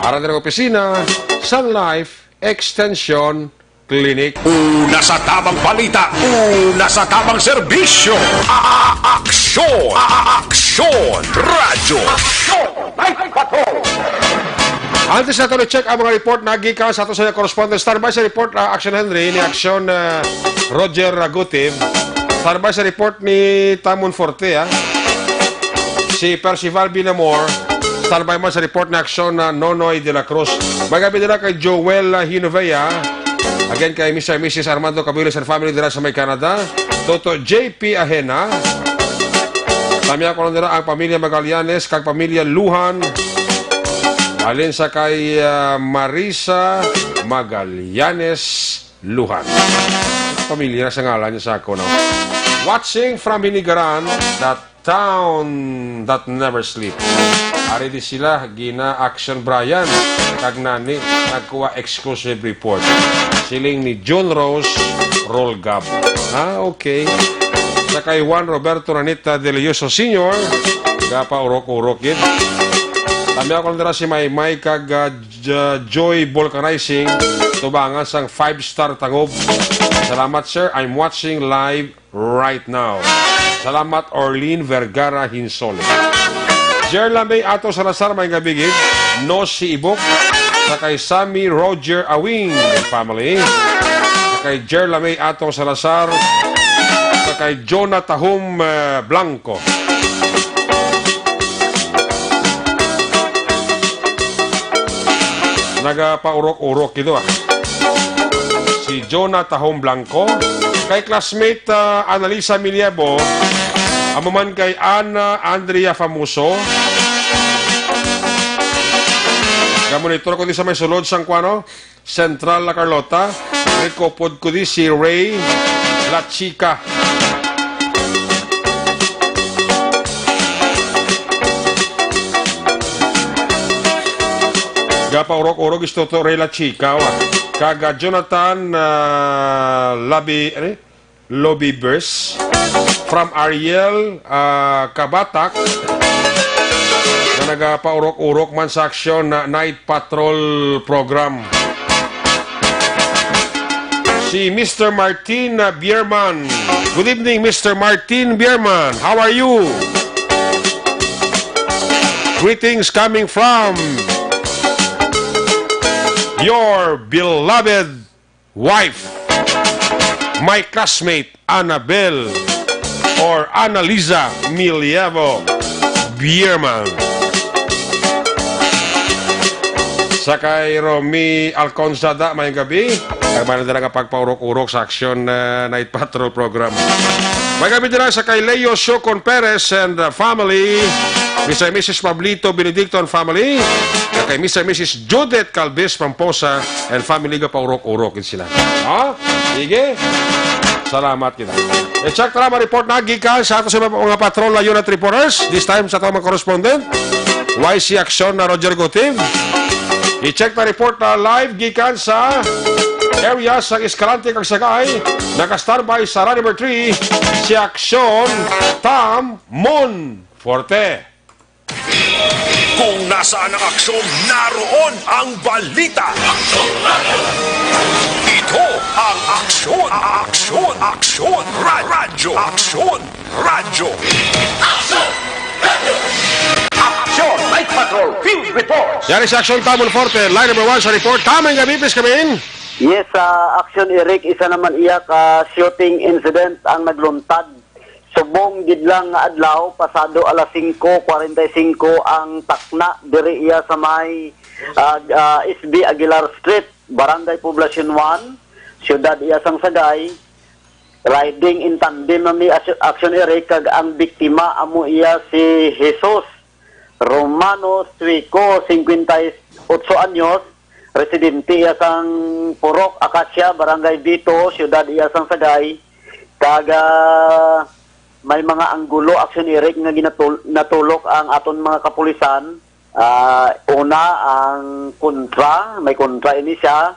ara na ang opisina sa Life Extension Clinic. Una sa tabang balita, una sa tabang serbisyo, a-, a-, aksyon, a-, a-, aksyon, radyo. Aksyon, ninety-four. Antes nato i-check ang mga report na gikan sa ato sa correspondent, standby sa report, ah, Action Henry, ni Action, ah, Roger Ragutiv. Standby sa report ni Tamon Forte, ah. Si Percival Villamor, standby man sa report ni Action na Nonoy de la Cruz. May gabi nila kay Joel, ah, Hinovea. Again, kay Mister and Missus Armando Cabiles and family dira sa may Canada. Toto J P Ahena. Lamia ko lang dira ang pamilya Magallanes kag pamilya Luhan. Alin sa kay, ah, Marisa Magallanes Luhan. Pamilya sa ngalan niya sa ako, no? Watching from Hinigaran, that town that never sleep. Ari di sila, gina Action Brian, kag nani, nagkuha exclusive report. Siling ni June Rose Rolgab. Ah, okay. Sa kay Juan Roberto Nanita de Leoso Senior, gapa urok-urok gid. Lamia ko lang dira si Maymay kag, ah, J-, Joy Vulcanizing, tubangan sang five star tangob. Salamat, sir. I'm watching live right now. Salamat, Orlene Vergara Hinsole. Jerla May Ato Salazar, may gabi gid. No si Ibok. Sa kay Sammy Roger Awing and family. Sa kay Jerla May Ato Salazar. Sa kay Jonah Tahom, eh, Blanco. Nagapaurok-urok ito, ah. Si Jonah Tahom Blanco, kay classmate, ah, Annalisa Miliebo, amo man kay Ana Andrea Famoso. Gamonitor ko di sa may sulod sang kuano, Central La Carlota, may kupod ko di si Ray La Chica. Gapaurok-urok is Toto Ray La Chica, wa. Kag, ah, Jonathan, ah, Labi-, ano yun? Lobibers. From Ariel, ah, Kabatak, na nagapaurok-urok man sa aksyon na Night Patrol Program. Si Mister Martin, ah, Bierman. Good evening, Mister Martin Bierman. How are you? Greetings coming from your beloved wife, my classmate, Annabel or Annalisa Milievo Bierman. Sa kay Romy Alconzada, may gabi. Ang mga nila nga pagpaurok-urok sa Action, uh, Night Patrol Program. May gabi nila sa kay Leo Siocon Perez and, uh, family. Mister and Missus Pablito Benedicto and family. Sa kay Mister and Missus Judith Calvis Pamposa and family, gapaurok-urok gid sila. Ha? Sige. Salamat kita. I-check ta lang ang report na gikan sa ato sa mga, mga patrol na unit reporters. This time sa atong mga correspondent. Y C Action na Roger Gotiv. I-check ta report na live gikan sa area sa Escalante kag Sagay. Naka-standby sa run number three, si Action Tam Mon Forte. Kung nasaan ang aksyon, naroon ang balita. Ito ang Aksyon, Aksyon, Aksyon Ra-, Radyo, Aksyon Radyo. Aksyon Night Patrol Field Report. Yari sa Aksyon Tamol Forte, line number one sa report. Tamang gabi, Pis Kamin. Yes, sa Aksyon Eric, isa naman iya ka shooting incident ang nagluntad. Subong gid lang nga adlaw, pasado alas singko kwarenta y singko ang takna diri iya sa may, ah, ah, S B Aguilar Street, Barangay Poblacion one, siyudad iya sang Sagay. Riding in tandem man ni Aksyon Eric, kag ang biktima amo iya si Jesus Romano Suico, singkwenta y otso anyos, residente iya sang Purok Acacia, Barangay Vito, siyudad iya sang Sagay, kag, ah, may mga anggulo, Aksyon Eric, nga ginatul-, natulok ang aton mga kapulisan. Ah, una, ang kontra, may kontra ini siya.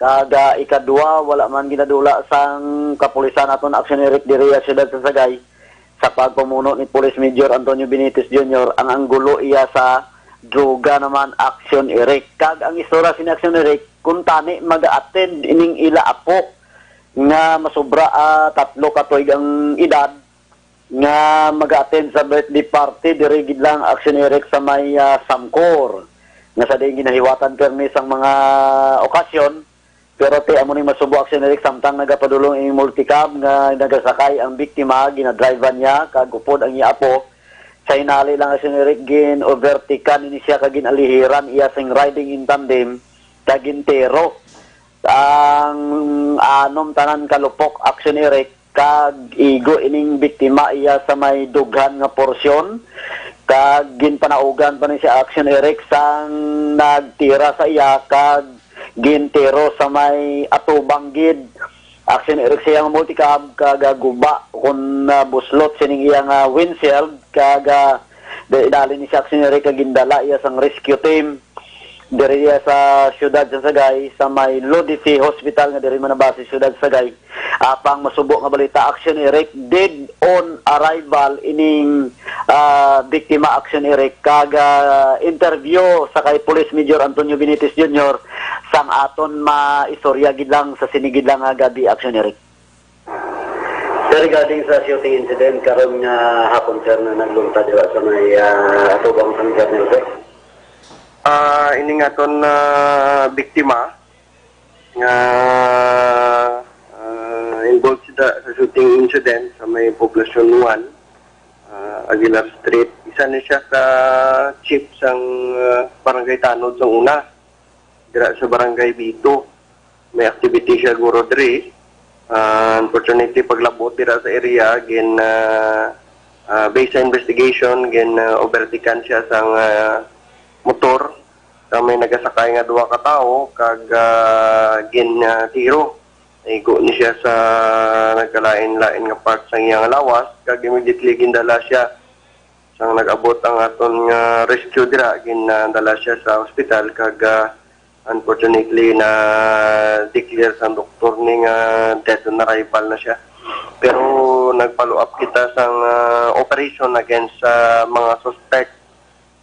Kag, ah, ikadua, wala man ginadula sang kapulisan aton, Aksyon Eric, diri sa siyudad sa Sagay, sa pagpamuno ni Police Major Antonio Benitez Junior, ang anggulo iya sa droga naman, Aksyon Eric. Kag ang istorya sini, Aksyon Eric, kung tani mag-attend ining ila apo nga masobra, ah, tatlo ka tuig ang edad, nga mag-attend sa birthday party diri gid lang, Aksyon Eric, sa may, ah, Samcor, nga sa diin ginahiwatan permi sang mga okasyon. Pero ti amo ni masubo, Aksyon Eric, samtang nagapadulong ing multicab nga nagasakay ang biktima, ginadrivean niya kag upod ang iya apo. Sa hinali lang, Aksyon Eric, gin-overtakean ini siya kag gin-alihiran iya sing riding in tandem kag gintiro ang anom tanan ka lupok, Aksyon Eric, kag igo ining biktima iya sa may dughan nga porsyon, kag ginpanaugan pa ni siya, Aksyon Eric, sang nagtira sa iya kag gintiro sa may atubang gid, Aksyon Eric, siya nga multicab, kag guba kon, ah, buslot sining iya nga windshield, kag, ah, dali ni siya, Aksyon Eric, kag gindala iya sang rescue team diri iya sa siyudad sa Sagay, sa may Lodice Hospital nga diri man nabase sa siyudad sa Sagay. Apang masubo nga balita, Aksyon Eric, dead on arrival ining, ah, biktima, Aksyon Eric, kag, ah, interview sa kay Police Major Antonio Benitez Junior sang aton maistorya gid lang sa sini gid lang nga gabi, Aksyon Eric. Sir, regarding sa shooting incident karon nga hapon, sir, na nagluntad dira sa may, ah, atubang sang General, sir. Ah, ining aton, ah, biktima nga, ah, involved sila sa shooting incident sa may Poblacion one, ah, Aguilar Street. Isa ni siya ka chief sang, ah, Barangay Tanod sang una, dira sa Barangay Vito. May activity siya guro diri. Ah, unfortunately, paglabot dira sa area, gin, ah, ah, based sa investigation, gin, ah, overtaken siya sang, ah, motor. Sa may nagasakay nga duha ka tawo, kag, ah, gin, ah, tiro. Naigo ni siya sa nagkalain-lain nga part sang iyang lawas, kag immediately gindala siya. Sang nag-abot ang aton nga rescue dira, gindala siya sa ospital, kag, ah, unfortunately, na-declare sang doktor ni nga dead on arrival na siya. Pero nag-follow up kita sang, ah, operation against sa mga suspect,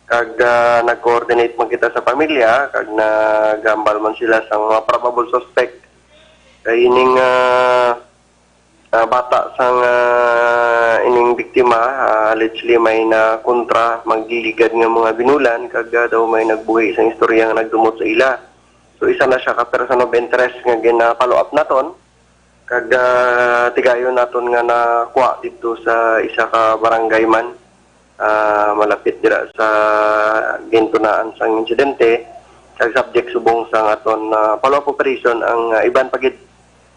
kag, ah, nag-coordinate man kita sa pamilya, kag nagambal man sila sa mga probable suspect. Kay ining, ah, ah, bata sang, ah, ining biktima, ah, allegedly may na kontra, magligad nga mga binulan, kag, ah, daw may nagbuhi sang istorya nga nagdumot sa ila. So, isa na siya ka person of interest nga gina-follow up naton. Kag, ah, tigayon naton nga nakuha didto sa isa ka barangay man, ah, malapit dira sa gintunaan sang insidente, kag subject subong sang aton, ah, follow-up operation ang, ah, iban pa gid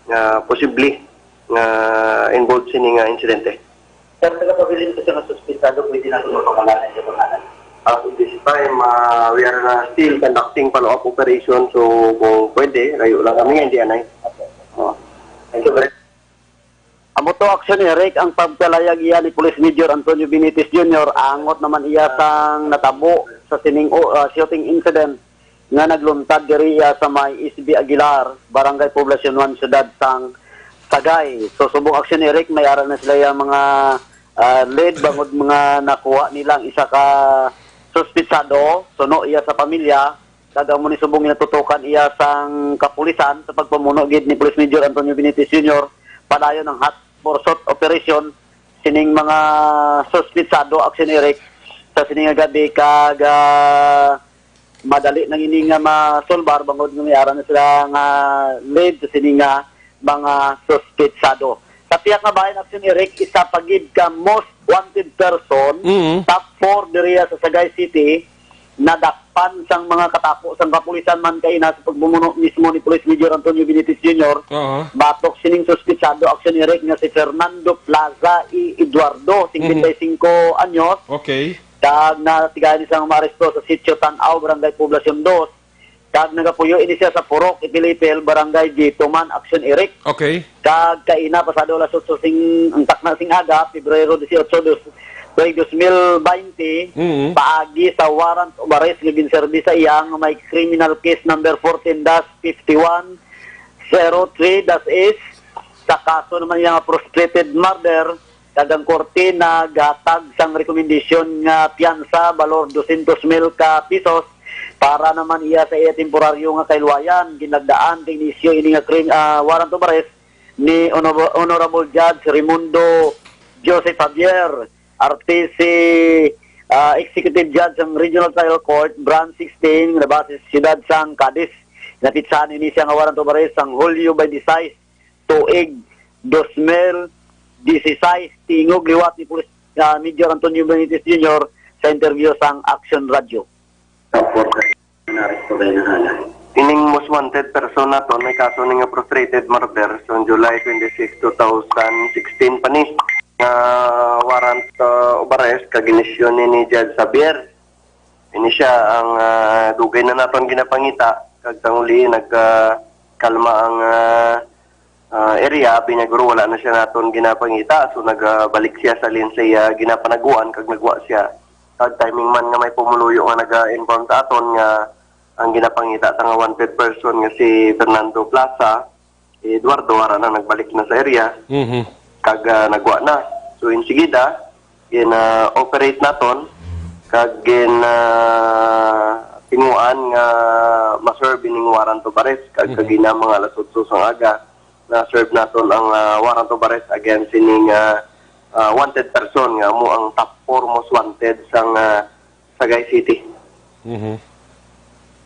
nga posible nga involved sini nga insidente. Sir, nagapabilin ko sa mga suspitado, pwede naton mapangalanan sa pangalan? As of this time, ah, we are, ah, still conducting follow-up operation. So, kung pwede, layo lang kami nga, hindi anay. Oh. Thank you very Amo to, Action Eric, ang pagpalayag iya ni Police Major Antonio Benitez Junior, angot naman iya sang natabo sa sining, ah, shooting incident nga nagluntad diri iya sa may S B Aguilar, Barangay Poblacion one, Siyudad sang Sagay. So, subong, Action Eric, may ara na sila iya mga, ah, lead bangod mga nakuha nila ang isa ka suspitsado, suno iya sa pamilya, kag amo ni subong ginatutokan iya sang kapulisan sa pagpamuno gid ni Police Major Antonio Benitez Junior, padayon ang hot pursuit operation sining mga suspitsado, Action Eric, sa sini nga gabi, kag, ah, madali na ini nga masolbar bangod nga may ara na sila nga lead sa sini nga mga suspitsado. Sa pihak nga bahin, Action Eric, isa pa gid ka most wanted person, Mm. top four diriya sa Sagay City, nadakpan sang mga katapo sang kapulisan man kaina sa pagpamuno mismo ni Police Major Antonio Benitez Junior. Oo. Batok sining suspitsado, Action Eric, nga si Fernando Plaza E. Eduardo, Mhm. singkwenta y singko anyos, Okay. kag natigayon ni sang maaresto sa Sitio Tan-aw, Barangay Poblacion Dos, kag nagapuyo ini siya sa Purok Ipilipil, Barangay Gituman, Action Eric. Okay. Kag kaina, pasado alas otso sing, ang takna sing aga, Pebrero dieciocho, dos, tuig dos mil baynte, Mm. paagi sa warrant of arrest nga ginserbi sa iya nga may criminal case number fourteen dash fifty-one zero three dash S, sa kaso naman niya nga frustrated murder, kag ang korte naghatag sang rekomendasyon nga piyansa balor dosyentos mil ka pisos para naman iya sa iya temporaryo nga kaluwayan. Ginlagdaan kay inisyu ini nga krim-, ah, warrant of arrest ni Honorable, Honorable Judge Raimundo Joseph Javier Artis, ah, Executive Judge sang Regional Trial Court, Branch sixteen, nga nabase sa siyudad sang Cadiz. Napitsahan ini siya nga warrant of arrest sang Hulyo twenty-six, tuig dos mil dieciséis, tingog liwat ni Police, ah, Major Antonio Benitez Junior sa interview sang Action Radio. Ining most wanted person naton may kaso ni nga frustrated murder sa July twenty-six, two thousand sixteen pa ni nga warrant, uh, of arrest kag inisyu ni, ni Judge Javier. Ini siya ang, uh, dugay na naton ginapangita kag tanguli nag, uh, kalma ang, uh, ah, area, abi niya guro, wala na siya naton ginapangita. So, nagabalik siya sa lin sa iya ginapanaguan, kag nagwa siya. Kag timing man nga may pumuluyo nga naga-inform sa aton nga ang ginapangita ta nga wanted person nga si Fernando Plaza, Eduardo, wala na, nagbalik na sa area. Mhm. Kag, ah, nagwa na. So, insigida, gin, ah, operate naton, kag gin, ah, tinguan nga ma-serve ining warrant of arrest, kag Mhm. kagina mga alas otso sang aga, na-serve naton ang, ah, warrant of arrest against sining, ah, ah, wanted person nga amo ang top four most wanted sang, ah, Sagay City. Mhm.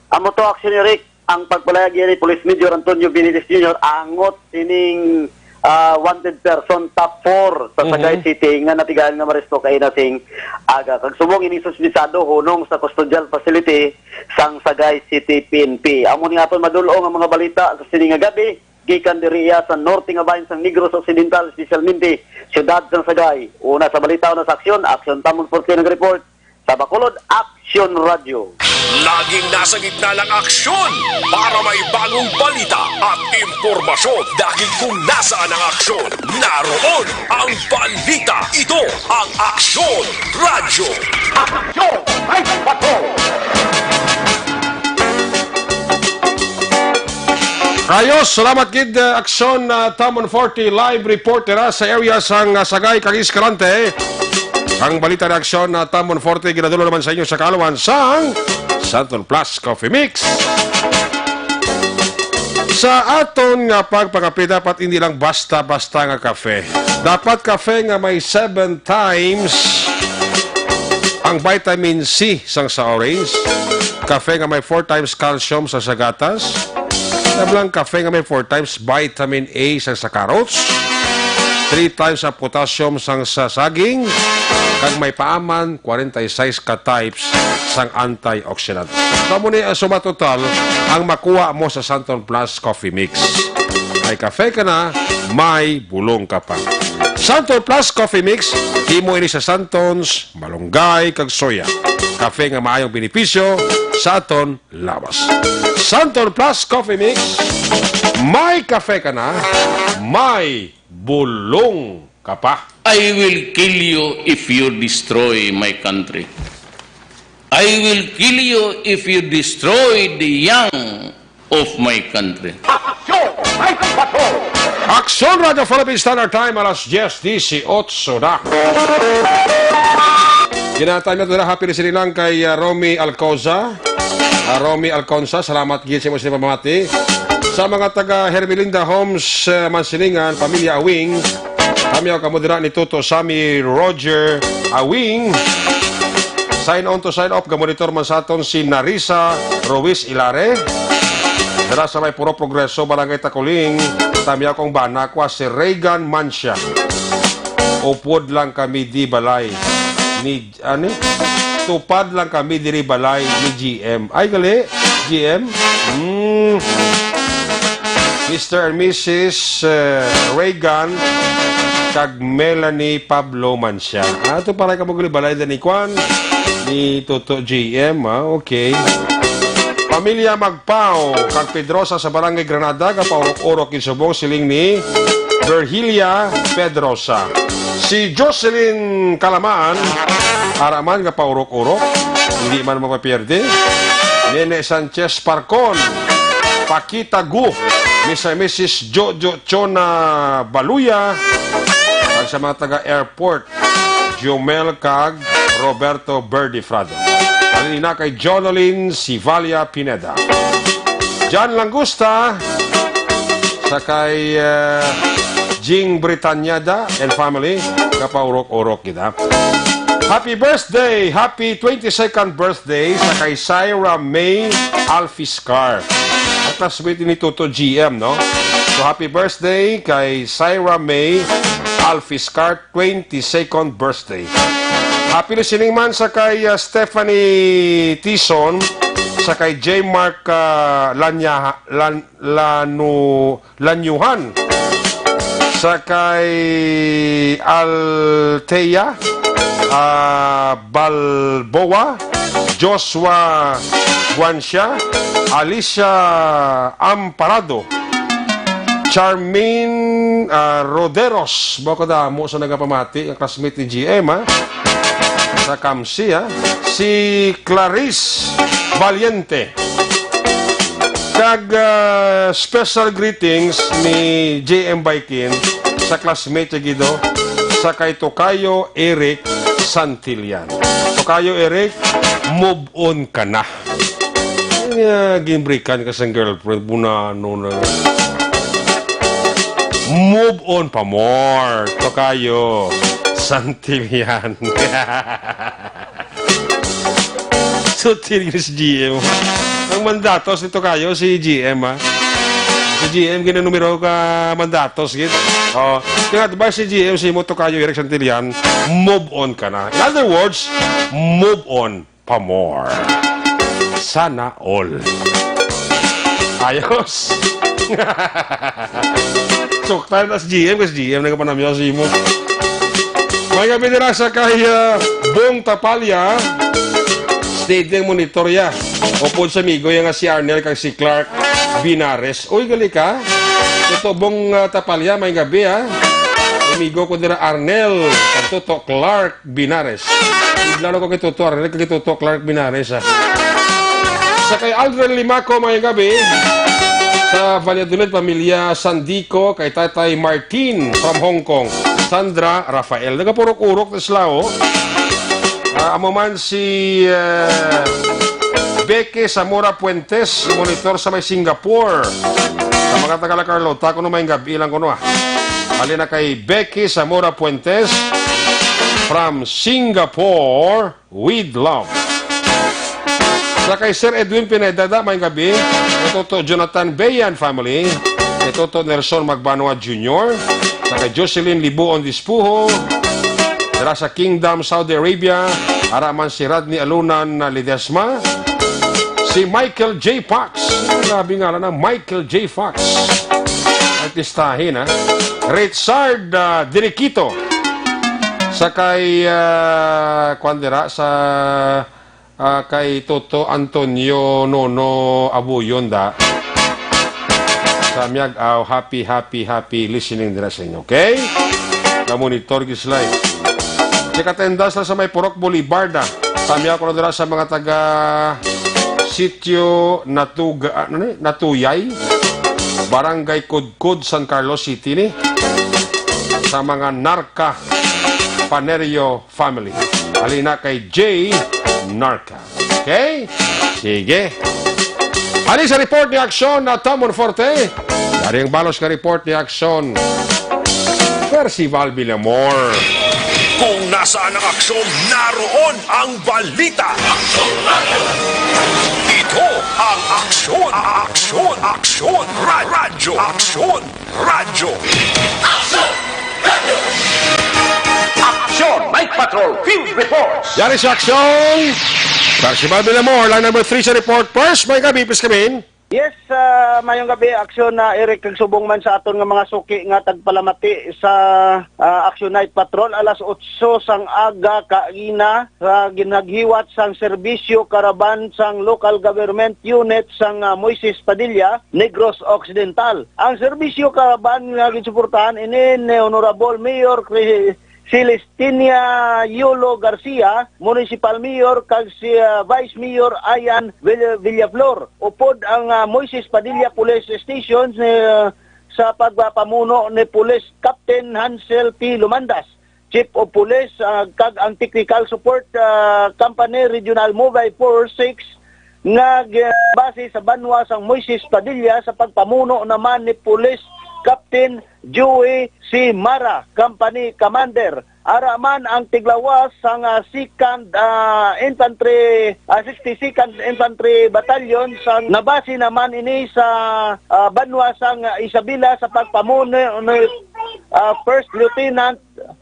Amo to, Action Eric, ang pagpalayag ni Police Major Antonio Benitez Junior angot sining, ah, wanted person top four sa Sagay Mhm. City nga natigayon nga maresto kaina sing aga. Kag subong ining suspitsado hunong sa custodial facility sang Sagay City P N P. Amo ni aton madul-ong ang mga balita sa sini nga gabi gikan diri iya sa norte nga bahin sang Negros Occidental, espesyalmente siyudad sang Sagay. Una sa balita, una sa aksyon, Aksyon Tamon Forte nag-report. Sa Bacolod, Aksyon Radio. Laging nasa gitna ng aksyon para may bagong balita at impormasyon. Dahil kung nasaan ang aksyon, naroon ang balita. Ito ang Aksyon Radio. Aksyon! Ay, patrol! Ayos, salamat gid, uh, Aksyon, uh, Tamon Forte, live reporter, ah, sa area sang, uh, Sagay kag Escalante. Ang balita ni Aksyon, uh, Tamon Forte, ginadulog naman sa inyo sa kaalaman sang Santon Plus Coffee Mix. Sa aton nga pagpangape, dapat hindi lang basta-basta nga kape. Dapat kape nga may seven times ang vitamin C sang sa orange, kape nga may four times calcium sang sa gatas, nablang kape nga may four times vitamin A sang sa carrots, three times ang potassium sang sa saging, kag may paaman forty-six ka types sang antioxidant. Kamo ni ang suma total ang makuha mo sa Santon Plus Coffee Mix. May kape ka na, may bulong ka pa. Santon Plus Coffee Mix, himo ini sa Santons, malunggay, kag soya. Kape nga maayong benepisyo sa aton lawas. Santon Plus Coffee Mix, may kape ka na, may bulong ka pa. I will kill you if you destroy my country. I will kill you if you destroy the young of my country. Aksyon! Ay, patrol! Aksyon Radio Philippine Standard Time, alas diyes dieciocho na. Ginatay na to na, happy listening lang kay, ah, Romy Alcoza. Ah, Romy Alconza, salamat gid sa imo sa pamati. Sa mga taga Hermelinda Homes, ah, Mansilingan, pamilya Awing, kami ang kamudra ni Toto Sammy Roger Awing. Sign on to sign off, gamonitor man sa aton si Narisa Ruiz Ilare. Dara sa may Puro Progreso, Barangay Takuling, tamiyaw kong bana, kwa si Reagan Mancia. Upod lang kami di balay ni, ani? Tupad lang kami diri balay ni G M. Ay, gali, G M. Hmm. Mister and Missus, eh, Reagan kag Melanie Pablo Mancia. Ah, ito pala ka maguli balay ni Kwan, ni Toto G M, ah, okay. Pamilya Magpao kag Pedrosa sa Barangay Granada, kapaurok-urok gid subong, siling ni Virgilia Pedrosa. Si Jocelyn Kalamaan, ara man nga paurok-urok, hindi man mapapierde. Nene Sanchez Parcon, Pakita Gu, Mister and Missus Jojo Chona Baluya, kag sa mga taga-airport, Jomel kag Roberto Berdifrado. Halin na kay Jonalyn Sivalia Pineda. John Langusta, sa kay, eh, Jing Britanyada and family, kapaurok-urok kita. Happy birthday! Happy twenty-second birthday sa kay Syra May Alfiscar. Ang classmate ni Toto G M, no? So, happy birthday kay Syra May Alfiscar, twenty-second birthday. Happy listening man sa kay, ah, Stephanie Tison, sa kay J Mark, ah, Lanya-, Lan-, Lanu-, Lanyuhan, sa kay Althea, ah, Balboa, Joshua Guancia, Alicia Amparado, Charmaine, ah, Roderos, bako damo sa nagapamati, ang classmate ni G M, ha? Sa Kamsi, ha? Si Clarice Valiente. Kag, ah, special greetings ni J M Baikin sa classmate niya gido, sa kay Tokayo Eric Santillan. Tokayo Eric, move on ka na. Nga, ginbrikan ka sang girlfriend mo na, ano na. Move on pa more. Tokayo, Santillan. Sutil ni si G M. Ang mandatos ni Tokayo, si G M, ha? Si G M, ginanumero ka mandatos, gid. Oh, yung advice si G M, si mo Tokayo, Eric Santillan, move on ka na. In other words, move on pa more. Sana all. Ayos. Suktan na si G M, kasi G M nagapanamyaw sa imo. May gabi nila sa kay, ah, Bong Tapalya. Steady ang monitor ya. Upod sa amigo ya nga si Arnel kag si Clark Binares. Uy, gali ka. Toto Bong, ah, Tapalya, may gabi, ha. Amigo ko nila Arnel, kag Toto Clark Binares. Lalo ko kay Toto Arnel, kay Toto Clark Binares, ah. Sa kay Aldrin Limaco, may gabi. Sa Valladolid, pamilya Sandico, kay Tatay Martin from Hong Kong. Sandra Rafael. Nagapurok-urok na sila, oh. Ah, amo man si, eh, Becky Zamora Puentes, monitor sa may Singapore. Sa mga taga La Carlota, kuno may gabi lang kuno, ah. Halin na kay Becky Zamora Puentes from Singapore with love. Sa kay Sir Edwin Pineda, da, may gabi. Kay Toto Jonathan Bayan family. Kay Toto Nelson Magbanua Junior. Sa kay Jocelyn Libuon Dispuho. Dira sa Kingdom, Saudi Arabia. Ara man si Rodney Alunan na Ledesma. Si Michael J. Fox. Grabe nga na, Michael J. Fox. Artistahin, ha? Richard, ah, Diriquito. Sa kay, ah, kwan dira, sa, ah, kay Toto Antonio Nono Abuyon da. Sa Miag-aw, happy, happy, happy listening dira sa inyo, okay? Namonitor gid sila, eh. Di katenda sila sa may Purok Boulevard, ah. Sa Miag-aw ko na dira sa mga taga Sitio Natuga, ano ni? Natuyay, Barangay Kudkod, San Carlos City ni. Sa mga Narca Panerio family. Halina kay J Narca. Okay? Sige. Halin sa report ni Aksyon na Tamon Forte. Yari ang balos nga report ni Aksyon Percival Villamor. Kung nasaan ang aksyon, naroon ang balita. Ito ang Aksyon, Aksyon, Aksyon, Ra-, Radyo, Aksyon, Radyo. Aksyon Night Patrol Field Reports. Yari sa Aksyon, Percival Villamor, line number three sa report. First, may gabi, please come in. Yes, ah, mayong gabi, Aksyon na Eric, kag subong man sa aton nga mga suki nga tagpalamati sa, ah, Aksyon Night Patrol, alas otso sang aga kaina, sa ginaghiwat sang serbisyo karaban sang local government unit sang, ah, Moises Padilla, Negros Occidental. Ang serbisyo karaban nga ginsuportahan ini ni Honorable Mayor Cre-, Celestina Yolo Garcia, Municipal Mayor, kag si, ah, Vice Mayor Ayan Vill-, Villaflor. Upod ang, ah, Moises Padilla Police Station, eh, sa pagpapamuno ni Police Captain Hansel P. Lumandas, Chief of Police, ah, kag ang Technical Support, ah, Company Regional Mobile Force six nga gi-, base sa banwa sang Moises Padilla sa pagpamuno naman ni Police Captain Joey C. Mara, Company Commander. Ara man ang tiglawas sang, ah, Second, ah, Infantry, ah, sixty-second Infantry Battalion sang nabase naman ini sa, ah, banwa sang, ah, Isabela sa pagpamuno ni, ah, First Lieutenant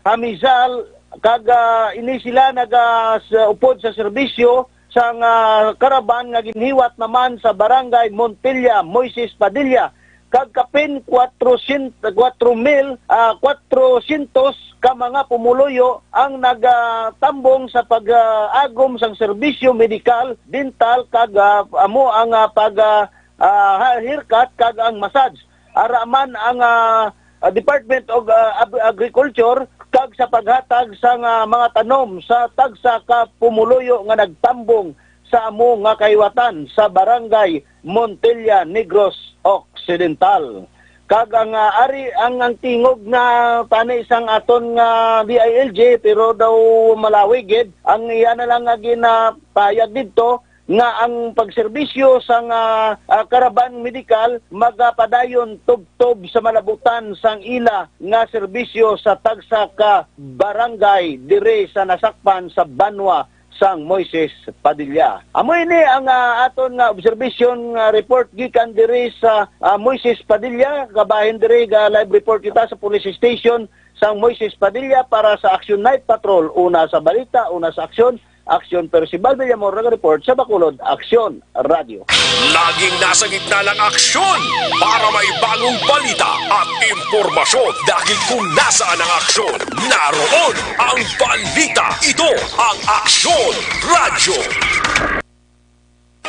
Hamizal, kag, ah, ini sila naga-, sa, upod sa serbisyo sang, ah, karaban nga ginhiwat naman sa Barangay Montilla, Moises Padilla, kag kapin kwatro syen-, kwatro mil, ah, kwatro syentos ka mga pumuluyo ang nagatambong sa pag-, ah, agom sang serbisyo medikal, dental, kag, ah, amo ang, ah, pag, ah, ah, ha-, haircut kag ang massage. Ara man ang, ah, ah, Department of, ah, Ag-, Agriculture kag sa paghatag sang, ah, mga tanom sa tagsa ka pumuluyo nga nagtambong sa amo nga kahiwatan sa Barangay Montilla, Negros Occidental. Kag ang, ah, ari ang, ang tingog na tani sang aton nga D I L G, pero daw malawig gid ang iya na lang nga ginapayag didto, nga ang pagserbisyo sang, ah, ah, karaban medikal magapadayon tubtob sa malabutan sang ila nga serbisyo sa tagsa ka barangay diri sa nasakpan sa banwa sang Moises Padilla. Amo ini ang, ah, aton nga obserbasyon nga report gikan diri sa, ah, Moises Padilla. Kabahin diri, ga live report kita sa police station sang Moises Padilla para sa Action Night Patrol. Una sa balita, una sa aksyon, Aksyon Percival Villamor, nag-report sa Bacolod Aksyon Radio. Laging nasa gitna ng aksyon para may bagong balita at impormasyon. Dahil kung nasaan ang aksyon, naroon ang balita. Ito ang Aksyon Radio.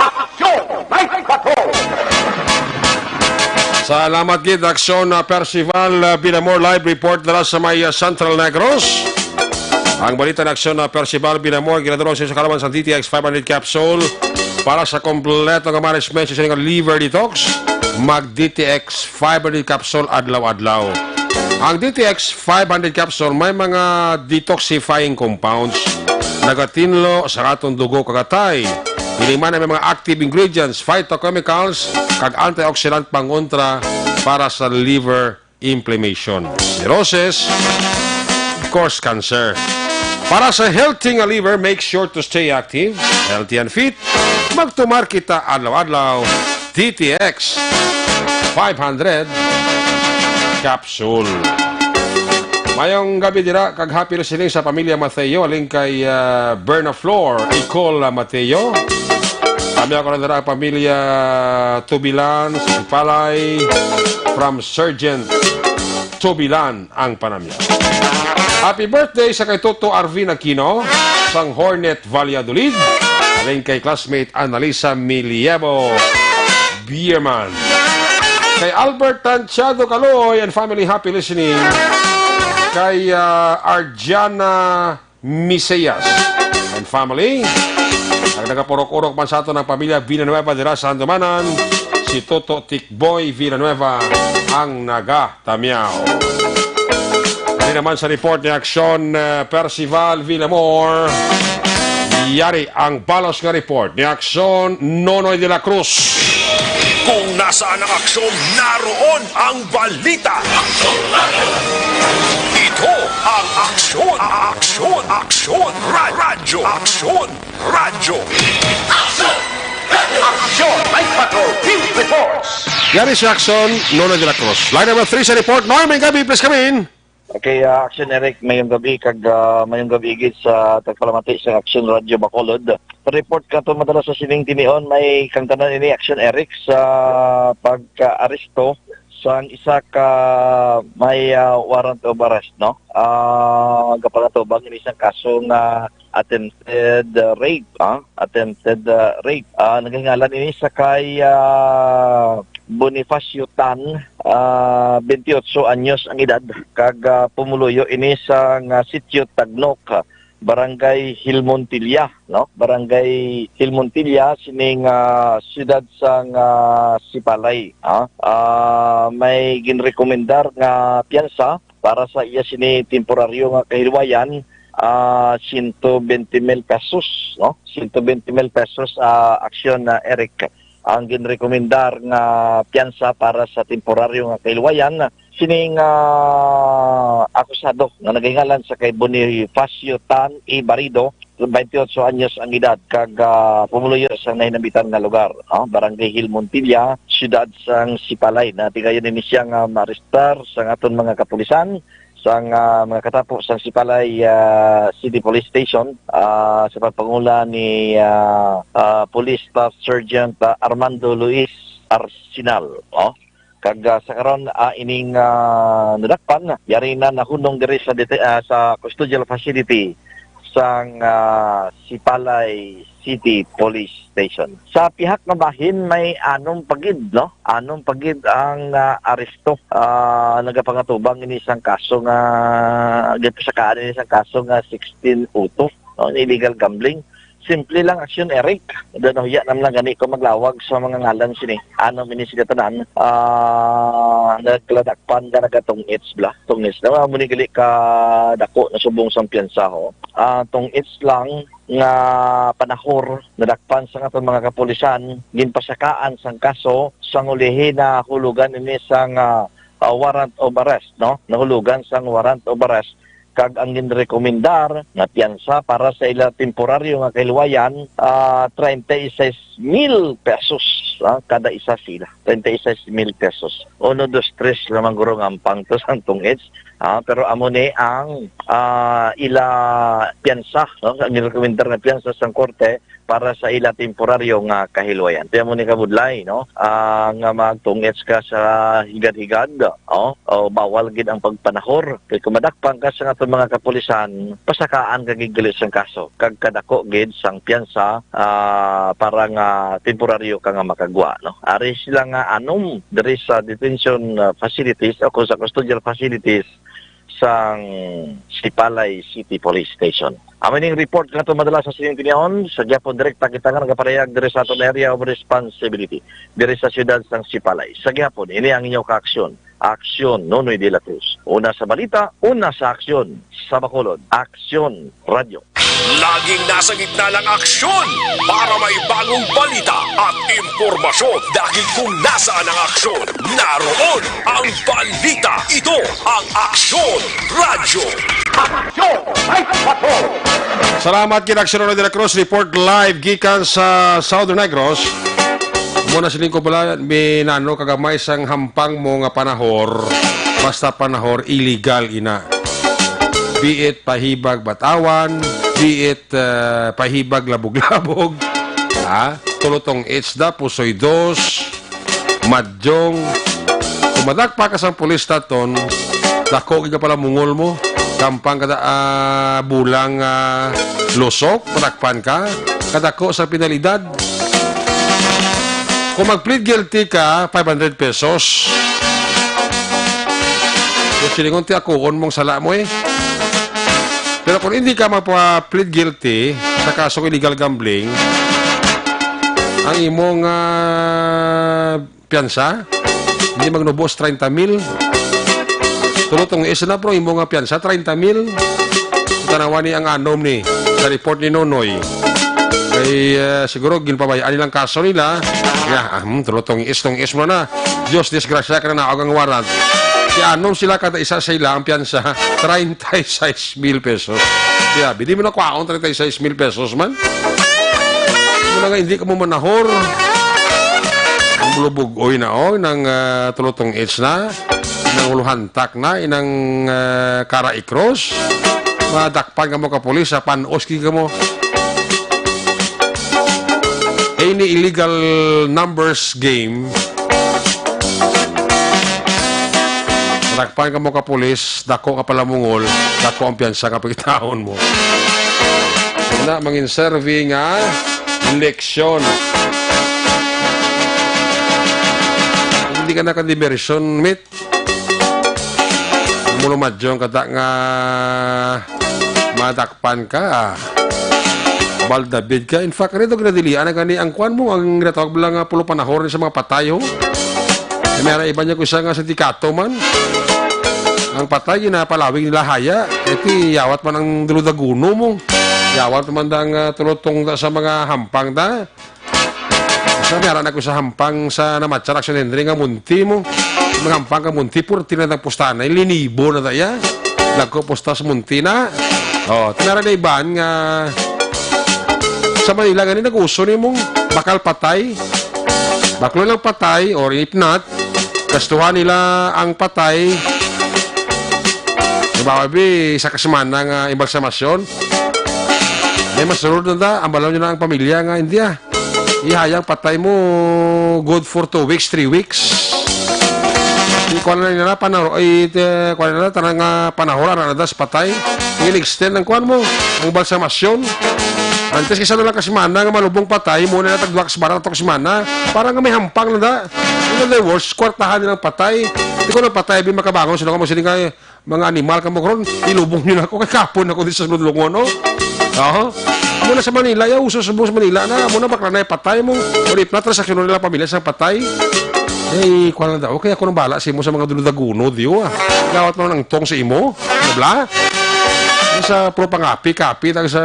Aksyon Night Patrol. Salamat gid, Aksyon, ah, Percival, ah, Binamor, live report dira sa may, ah, Central Negros. Ang balita ni Aksyon, ah, Percival Binamor, ginadulong sa inyo sa kalaman sang D T X five hundred capsule. Para sa kompleto nga management sa inyong liver detox, mag D T X five hundred capsule adlaw-adlaw. Ang D T X five hundred capsule may mga detoxifying compounds, nagatinlo sa aton dugo kag atay. Ini man may mga active ingredients, phytochemicals, kag antioxidant pangontra para sa liver inflammation, cirrhosis, of course, cancer. Para sa healthy nga liver, make sure to stay active, healthy and fit. Magtumar kita adlaw-adlaw. D T X five hundred capsule. Mayong gabi dira, kag happy listening sa pamilya Mateo, aling kay, ah, Berna Flor, Icol, ah, Mateo. Kami ako na dira ang pamilya Tubilan, sa Sipalay, from Sergeant Tubilan ang panamya. Happy birthday sa kay Toto Arvin Aquino, sang Hornet Valladolid, aling kay classmate Annalisa Miliebo Bierman. Kay Albert Tanchado Caloy and family, happy listening. Kay, ah, Arjana Miseyas and family. Ang nagapurok-urok man sa aton ang pamilya Villanueva dira sa Handumanan, si Toto Tikboy Villanueva ang nagatamiaw. Di naman sa report ni Aksyon, uh, Percival Villamor. Yari ang balos nga report ni Aksyon Nonoy de la Cruz. Kung nasaan ang aksyon, naroon ang balita. Ito ang Aksyon, Aksyon, Aksyon, Ra- Radyo, Aksyon, Radyo. Aksyon! Aksyon! Night Patrol Field Reports! Yari si Aksyon Nonoy de la Cruz. Line number three sa report. Norman Gabi, please come in. Okay, ah, Action Eric, mayong gabi kag, ah, mayong gabi gid sa tagpalamati sa Action Radio Bacolod. Report kato madala sa sining tinion, may kang tanan ini Action Eric sa pagka-aresto sang isa ka may, ah, warrant of arrest, no? Ah, gapangatubang ini sang kaso nga attempted, ah, rape, ah, attempted, ah, rape. Ah, naghingalan ini sa kay, ah, Bonifacio Tan, ah, twenty-eight anyos ang edad, kag, ah, pumuluyo ini sa nga sitio Tagnok, ah, Barangay Hilmontilla, no? Barangay Hilmontilla, sining, ah, siyudad sang, ah, Sipalay, ah. Ah, may ginrekomendar nga piyansa para sa iya sini temporaryo nga kahilwayan, ah, siyento bente mil pesos, no? Siyento bente mil pesos, ah, Aksyon, ah, Eric, ang ginrekomendar nga piyansa para sa temporaryo nga kahilwayan sining, ah, akusado nga naghingalan sa kay Bonifacio Tan Ibarido, twenty-eight anyos ang edad, kag, ah, pumuluyo sa nahinambitan nga lugar, no? Barangay Hill Montilla, siyudad sang Sipalay. Natigayon ini siya nga maarestar sang aton mga kapulisan sang, ah, mga katapo sang Sipalay, ah, City Police Station, ah, sa pagpanguna ni, ah, ah, Police Staff Sergeant, ah, Armando Luis Arsenal, no? Kag, ah, sa karon, ah, ining, ah, nadakpan, yari na nahunong diri sa dete-, ah, sa custodial facility sang, ah, Sipalay City Police Station. Sa pihak nga bahin, may anom pa gid, no? Anom pa gid ang, ah, aresto. Ah, nagapangatubang ini sang kaso nga, gipasakaan ini sang kaso nga sixteen oh two, no? Illegal gambling. Simple lang, Aksyon Eric. Daw nahuya naman lang gani ko maglawag sa mga ngalan sini. Anom ini sila tanan, ah, nagladakpan ka nagatong-its bla. Tong-its na, amo ni gali ka dako na subong sang piyansa, ho. Ah, tong-its lang nga panahor, nadakpan sa aton mga kapulisan, ginpasakaan sang kaso, sang ulihi nahulugan ini sang, ah, ah, warrant of arrest, no? Nahulugan sang warrant of arrest, kag ang ginrekomendar nga piyansa para sa ila temporaryo nga kahilwayan, ah, treinta y seis mil pesos, ah, kada isa sila. Treinta y seis mil pesos. Uno, dos, tres lamang guro nga ampang to sang tong-its. Ah, pero amo ni ang, ah, ila piyansa, no? Ang ginrekomendar nga piyansa sang korte para sa ila temporaryo nga kahilwayan. Kaya mo ni kabudlay, no? Ah, nga magtong-its ka sa higad-higad, oh, o bawal gid ang pagpanahor. Kay kung madakpan ka sa aton mga kapulisan, pasakaan ka gid gali sang kaso. Kag kadako gid sang piyansa, ah, para nga temporaryo ka nga makagwa, no? Ari sila nga anom diri sa detention, ah, facilities o kung sa custodial facilities sang Sipalay City Police Station. Amo ning report nga aton madala sa sining tinion, sa gyapon direkta kita nga nagaparehag diri sa aton area of responsibility, diri sa siyudad sang Sipalay. Sa gyapon, ini ang inyo kaaksyon. Aksyon, Nonoy de la Cruz. Una sa balita, una sa aksyon. Sa Bacolod, Aksyon Radio. Laging nasa gitna ng aksyon para may bagong balita at impormasyon. Dahil kung nasaan ang aksyon, naroon ang balita. Ito ang Aksyon Radyo. Aksyon! May patrol! Salamat kay Aksyon Nonoy de la Cruz. Report live gikan sa Southern Negros. Muna siling ko pala, minano kagamay sang hampang mo nga panahor, basta panahor illegal ina. Be it pahibag Batawan, be it, uh, pahibag Labog-Labog, ha? Tulutong Itsda, Pusoy Dos, Madyong. Kung madakpa ka sang pulis taton, dako gid ka pala mungol mo. Kampang kada, ah, bulang, ah, lusok, madakpan ka, kadako sa penalidad. Kung mag-plead guilty ka, five hundred pesos. Kung silingon ti akuon mong sala mo eh. Pero kung hindi ka magpa-plead guilty sa kasong illegal gambling, ang imong, ah, piyansa, hindi magnubos treinta mil. Tulotong S na, pero imo nga piyansa, treinta mil. Tanawan ni ang anom ni sa report ni Nonoy. Kay, ah, siguro, ginpabayaan nilang kaso nila. Ya, ah, hmm, tulotong S, tong S mo na. Diyos, disgrasya ka na, naog ang warrant. Si anom sila, kada isa sa ila, ang piyansa, treinta y seis mil pesos. Ya, bidi mo na kwaon, treinta y seis mil pesos man. Muna nga, hindi ka mo manahor. Ang bulubog-oy na, oh, ng, ah, tulotong S na. Nang uluhantak na inang, ah, kara ikros. Madakpan ka mo ka pulis sa panos, kay ka mo. Any illegal numbers game, madakpan ka mo ka pulis, dako ka palamungol, dako ang piyansa nga pagitaon mo. Una, mangin serve nga leksyon. Hindi ka na ka-diversion, mit. Mulumadyong kata nga madakpan ka, ah. Baldabid ka. In fact, rito ginadilian na gani ang kwan mo, ang ginatawag lang nga pulo panahon sa mga patay, ho. May ara iba niya ko isa nga sindikato man. Ang patay, ginapalawig nila haya. Iti, yawat man ang duludaguno mo. Yawat man ang, ah, tulotong sa mga hampang ta. Sa may ara na ko sa hampang sa namatsa na aksyon Henry nga munti mo. Mga hampang ka munti, purti na nang pustahan na, linibo na daya. Dagko pustas munti na. Oh, tinara na iban nga sa Manila gani nag-uso ni mong bakal patay. Baklo lang patay, or if not, gastuhan nila ang patay. Diba, abi, sa kasimana nga embalsamasyon. May masunod na da, ambalaw nyo na ang pamilya nga, hindi ah. Ihayang patay mo, good for two weeks, three weeks. Ikuha na nila, panahon, ay, te, kuha na nila, tanang, ah, panahon, ara na das patay. Yung extend ang kuha mo, ang balsamasyon. Antes kisa na lang kasimana nga malubong patay, muna na tagduwa ka semana, tatlo ka semana, para nga may hampang na da. In other words, kwartahan nilang patay. Di ko na patay, bi makabangon, sino ka mo, sino ka, mga animal ka mo karon, ilubong niyo na ako, kay kapon ako di sa sulod lungon, no? Oo. Muna sa Manila, ya, uso sa, sa Manila na, muna bakla na patay mo. O di pala, transaksyon nila pamilya sa patay. Ay, kuha lang daw. Kaya ako nang bala sa imo sa mga duludaguno, diyo, ah. Gawat mo ng tong sa imo. Bla? Sa pro pangapi, kapi, tag sa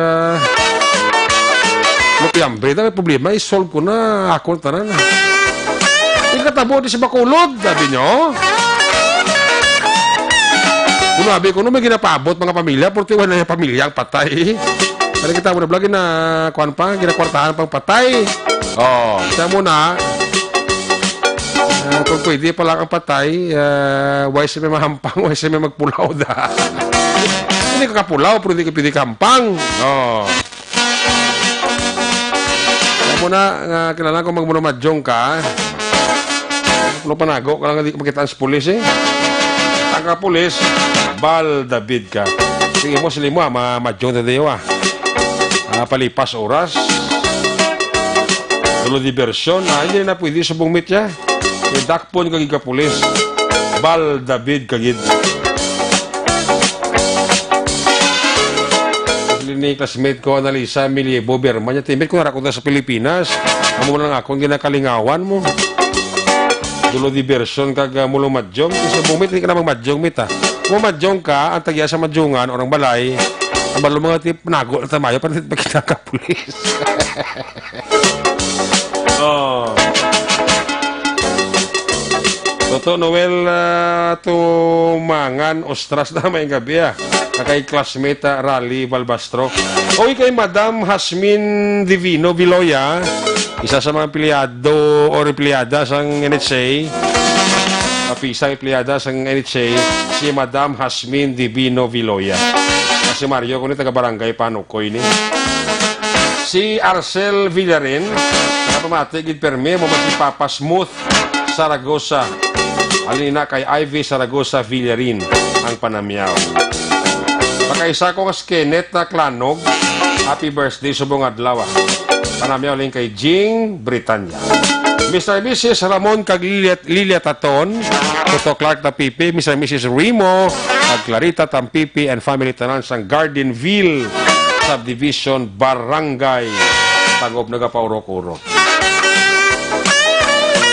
lupiambre, tag problema, i-solve ko na, ako tanan, ah. Ikatabo di sa Bacolod, sabi nyo. Kung sabi ko, no, may ginapaabot mga pamilya, forty-one na yung pamilya ang patay. Ano kita mo na vlog na, kuwan pa, ginakwartahan pang patay. Oh, kita mo na. Ah, kung pwede pa lang ang patay, ah, why siya may mahampang, why siya may magpulaw da? Hindi ka kapulaw, pero hindi ka pwede kahampang. Oh. Alam mo na, nga kailangan kung magmunumadyong ka, no panago ka lang, di ka makita ang pulis eh. Ang ka pulis, bal David ka. Sige mo, sila mo, ah, mamadyong na tayo ah. Ah, palipas oras. Tulo diversyon. Ah, hindi na pwede subong meet siya. May dakpon kag ikapulis. Bal David kagid. Ni classmate ko, Analisa Miliebo Berman, niya, "Teammate ko, narakot na sa Pilipinas. Amo lang akong ginakalingawan mo." Dulo diversyon kag, ah, mulo madyong. Isa bumit, hindi ka na magmadyong, mit, ah. Kung madyong ka, ang tagya sa madyungan o ng balay, ang balo mga tip, nago na tamayo, para hindi magkita ka pulis. Oh. Toto Noel, ah, Tumangan, Ostras na may gabi, ah. Kay classmate, ah, Rally Balbastro. Oy, kay Madam Hasmin Divino Viloya, isa sa mga empleyado o empleyada sang N H A, kapisang empleyada sang N H A, si Madam Hasmin Divino Viloya. Si Mario, kuno taga Barangay Panukoy ni. Si Arcel Villarin, nakapamati gid permi, mo si Papa Smooth Saragosa. Alina kay Ivy Saragosa Villarin ang panamyaw. Pakaisa ko nga si Kenneth na Klanog. Happy birthday, subong adlaw, ah. Panamyaw lang kay Jing Britanya. Mister and Missus Ramon kag Lilia, Lilia Taton, Toto Clark Tapipi, Mister and Missus Rimo, kag Clarita Tampipi and family tanan sang Gardenville Subdivision, Barangay Tagob, nagapaurok-urok.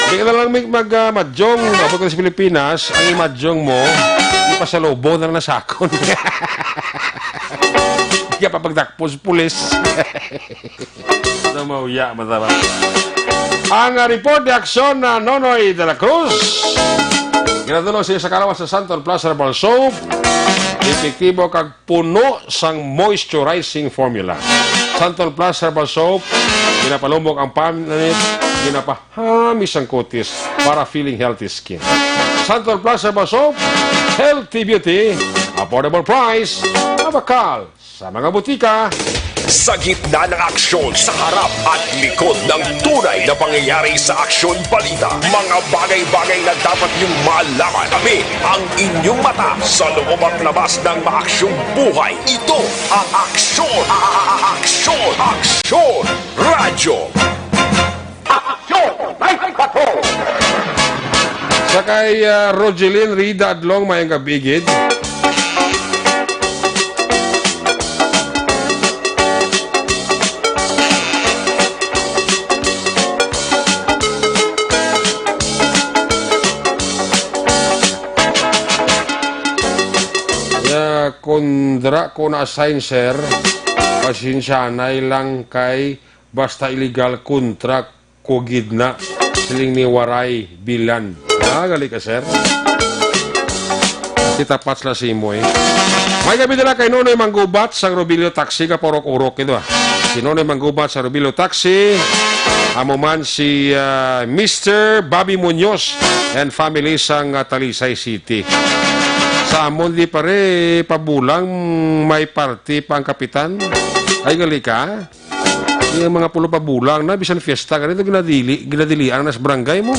Di ka na lang mag, mag, ah, madyong, abot ka sa Pilipinas, ang imadyong mo, pasalubong na lang sa akon. Di ka pa pagdakpos, pulis. Ano mauya, mataba. Ang, ah, report ni Aksyon na Nonoy de la Cruz. Ginadulong siya sa kalawas sa Santon Plus Herbal Soap. Epektibo kag puno sang moisturizing formula. Santon Plus Herbal Soap, ginapalumok ang panit, ginapahamis ang kutis para feeling healthy skin. Santon Plus Herbal Soap, healthy beauty, affordable price, mabakal sa mga butika. Sa gitna ng aksyon, sa harap at likod ng tunay na pangyayari sa Aksyon Balita, mga bagay-bagay na dapat niyong malaman. Kami ang inyong mata sa loob at labas ng maaksyong buhay. Ito ang Aksyon, a- a- a- Aksyon, Aksyon Radyo. Aksyon Night Patrol. Sa kay, ah, Rogelin Rida Adlong, mayang gabi gid. Ya, kundra ko na-assign, sir. Pasensyanay lang kay basta illegal contract ko gid na, siling ni Waray Bilan. Ah, gali ka, sir. Kita pats la si mo, eh. May gabi nila kay Nonoy Manggubat sang Robilio Taxi, ka paurok-urok ito, ah. Si Nonoy Manggubat sa Robilio Taxi, amo man si, ah, Mister Bobby Munoz and family sang, ah, Talisay City. Sa amon di pare, pabulang may party pa ang kapitan. Ay, gali ka? Yung mga pulo pa bulang na, bisan fiesta ka rin, ginadili, ginadilian na sa barangay mo.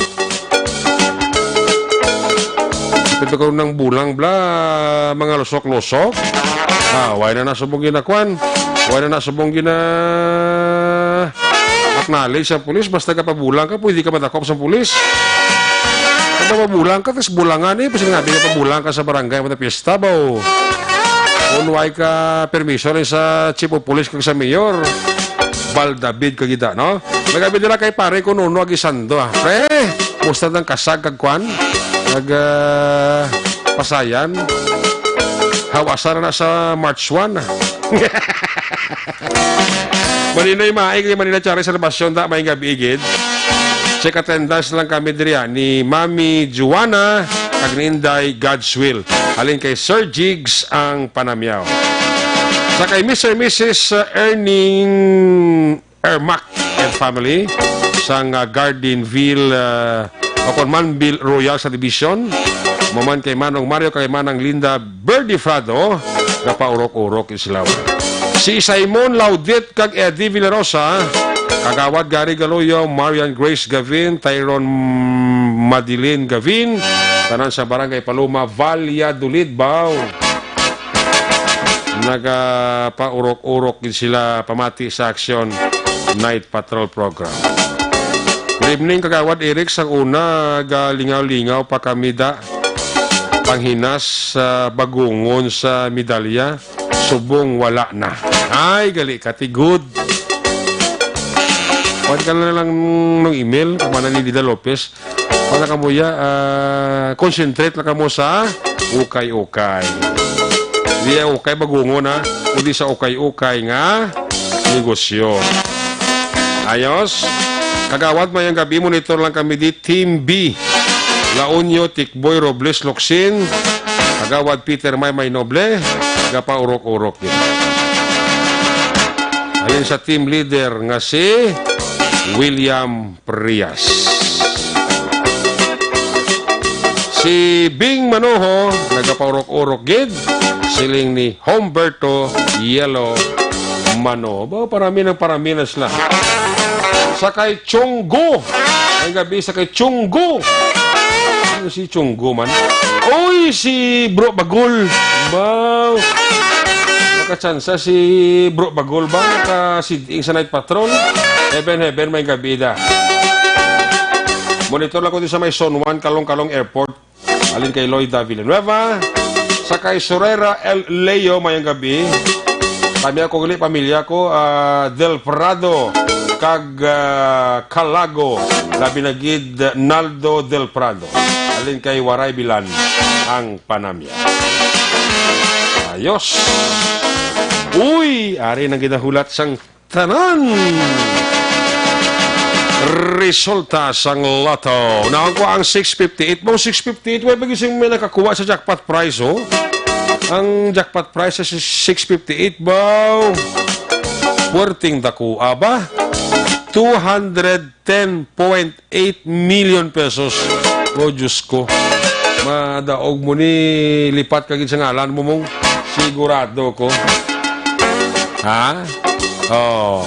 Pwede ko ng bulang bla, mga lusok-lusok. Ah, why na nasubong ginakwan? Why na nasubong gina-acknowledge sa pulis? Basta ka pabulang ka, pwede ka madakop sa pulis. Kung pabulang ka, tas bulangan eh. Basta nga, di ka pabulang ka sa barangay, mata fiesta ba, oh? Kung why ka permiso rin sa chief of police kag sa mayor, Bal David ka gida, no? Nagabi nila kay pare ko Nuno Aguisando, ah. Pre, musta nang kasag kag kwan? Nag, ah, pasayan? Hawasa na sa March one, ah. Maninoy Maing, Manila Charis Salvacion, da, may gabi gid. Check attendance lang kami diri, ah, ni Mami Joanna, kag ni Inday God's Will. Halin kay Sir Jigs ang panamyaw. Sa kay Mister and Missus Erning Ermac and family sang, ah, Gardenville, ah, o kon Manville Royal Subdivision. Maman kay Manong Mario, kay Manang Linda Berdifrado, napaurok-urok sila. Si Simon Laudit kag Eddie Villarosa, Kagawad Gary Galoyo, Marian Grace Gavin, Tyron Madeline Gavin, tanan sa Barangay Paloma, Valladolid, Bao. Nagapaurok-urok gid sila pamati sa Aksyon Night Patrol Program. Good evening, Kagawad Eric. Sang una, galingaw-lingaw pa kami da. Panghinas sa bagungon sa medalya, subong wala na. Ay, gali ka, ti good. Kuwan ka na lang ng email, kumana ni Dida Lopez. Wala ka mo ya, ah, concentrate lang ka mo sa ukay-ukay. Di ya ukay bagungon, ha? Kundi sa ukay-ukay nga negosyo. Ayos? Kagawad, mayang gabi, monitor lang kami di Team B. Launyo, Tikboy, Robles, Locsin. Kagawad Peter Maymay Noble, gapaurok-urok din. Halin sa team leader nga si William Prias. Si Bing Manoho, nagapaurok-urok gid, siling ni Humberto Yelo Manoho. Ba, parami ng parami na sila. Sa kay Chunggo. Ang gabi sa kay Chunggo. Ano si Chunggo man? Oy, si Bro Bagol. Ba, nakachansa si Bro Bagol ba? Nakasiding sa Night Patrol. Heaven, heaven, may gabi da. Monitor lang ko din sa may San Juan, Calong-Calong Airport. Alin kay Loida Villanueva. Sa kay Sorera L Leo, mayang gabi. Kami ako gali, pamilya ko, ah, Del Prado, kag, ah, Calago, labi na gid, Naldo Del Prado. Halin kay Waray Bilan ang panamya. Ayos. Uy, ari nang ginahulat sang tanan. Resulta sang lotto. Nakuha ang six fifty-eight. Bang six fifty-eight, way pa gising may nakakuha sa jackpot prize, oh. Ang jackpot prize sa six fifty-eight, baw. Puwerteng dakuha ba? Two hundred ten point eight million pesos. Oh, Diyos ko. Madaog mo ni lipat ka gid sa ngalan mo, mong sigurado ko. Ha? Oh.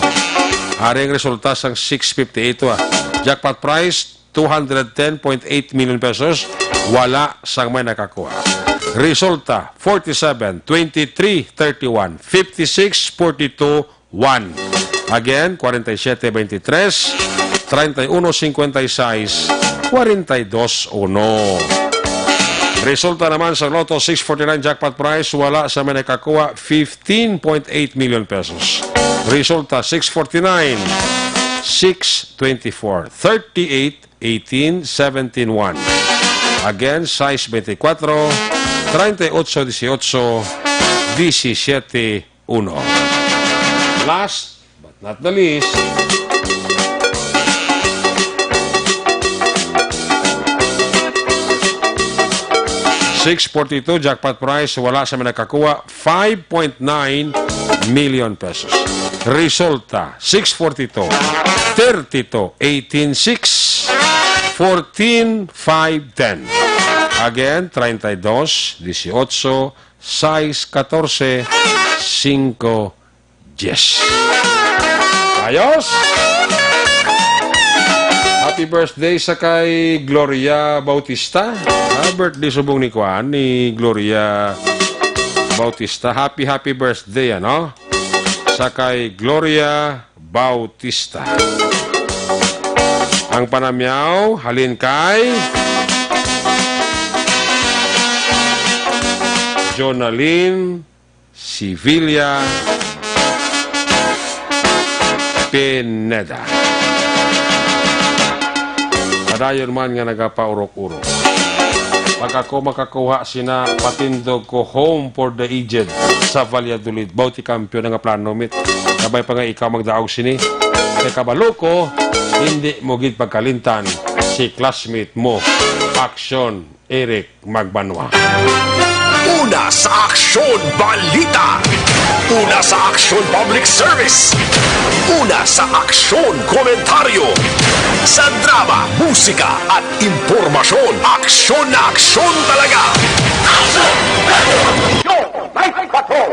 Ari ang resulta sang six fifty-eight, ah. Jackpot prize, two hundred ten point eight million pesos. Wala sang may nakakuha. Resulta, forty-seven, twenty-three, thirty-one, fifty-six, forty-two, one. Again, forty-seven, twenty-three, thirty-one, fifty-six, forty-two, one. Resulta naman sa Lotto six forty-nine jackpot prize, wala sa may nakakuha, fifteen point eight million pesos. Resulta, six forty-nine, six twenty-four, thirty-eight, eighteen, seventeen, one. Again, sais twenty-four, treinta y ocho dieciocho, diecisiete uno. Last but not the least, six forty-two jackpot prize, wala sa may nakakuha, five point nine million pesos. Resulta, six forty-two, thirty-two, eighteen, six, fourteen, five, ten. Again, treinta y dos, dieciocho, sais, catorce, cinco, diez. Ayos! Happy birthday sa kay Gloria Bautista. Ah, birthday subong ni kuan, ni Gloria Bautista. Happy, happy birthday, ano? Sa kay Gloria Bautista. Ang panamyaw, halin kay Jonalyn Sevilla Pineda. Padayon man nga nagapaurok-urok. Pag ako makakuha sina, patindog ko Home for the Aged sa Valladolid. Bauti kampiyon nga plano, mit. Kabay pa nga ikaw magdaog sini. Kay kabalo ko, hindi mo gid pagkalimtan si classmate mo, Aksyon Eric Magbanwa. Una sa aksyon, balita. Una sa aksyon, public service. Una sa aksyon, komentaryo. Sa drama, musika, at impormasyon, aksyon na aksyon talaga. Aksyon! Aksyon! Night Patrol!